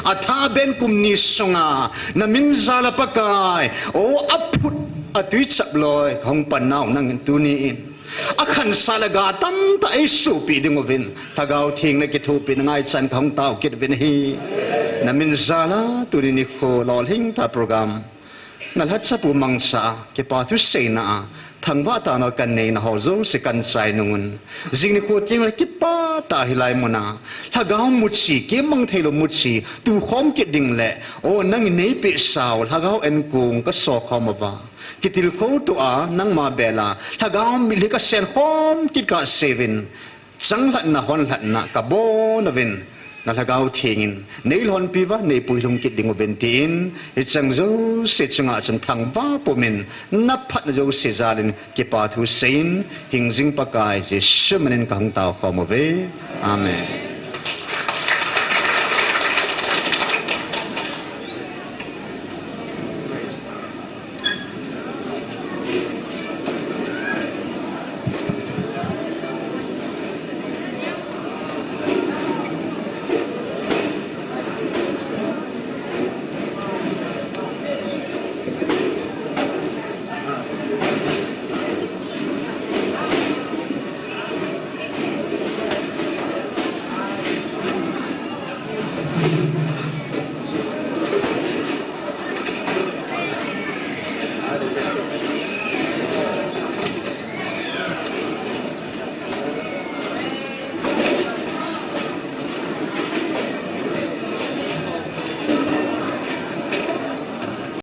athah ben kum ni sunga na min jal a Pakai, o aphut atui chap loi ka hung pan nau nangin tuni in, akhansah le ga tamtah ei sopi ding uvin, Lhagao Theng na kithopi na ngaichan ka hung tao kit uvin ahi. Na min jal a tuni nikho lolhing tah program na lhacha pu mangcha a, kipa thu seina a, thangvah tah nau ka neina ho jouse kan chai nung un, jing nikho teng le kipah tah hilai muna lhagao muchi, kimang theilou muchi tukhom kit ding le, o nangin neipeh sau lhagao enkong ka sokhom uva, kitilkhou tou a nangma bel a lhagao mitlhi ka senkhom kit kah seuvin, changlhatna honlhatna ka bon uvin, na Lhagao Theng in nei lhonpi uva nei puilhung kit ding uvin tin, hicheng jouse chunga chun thangvah pumin, na phatna jouse jal in kipa thu seiyin, hingjing Pakai Jesu min in ka hung taokhom uve. Amen.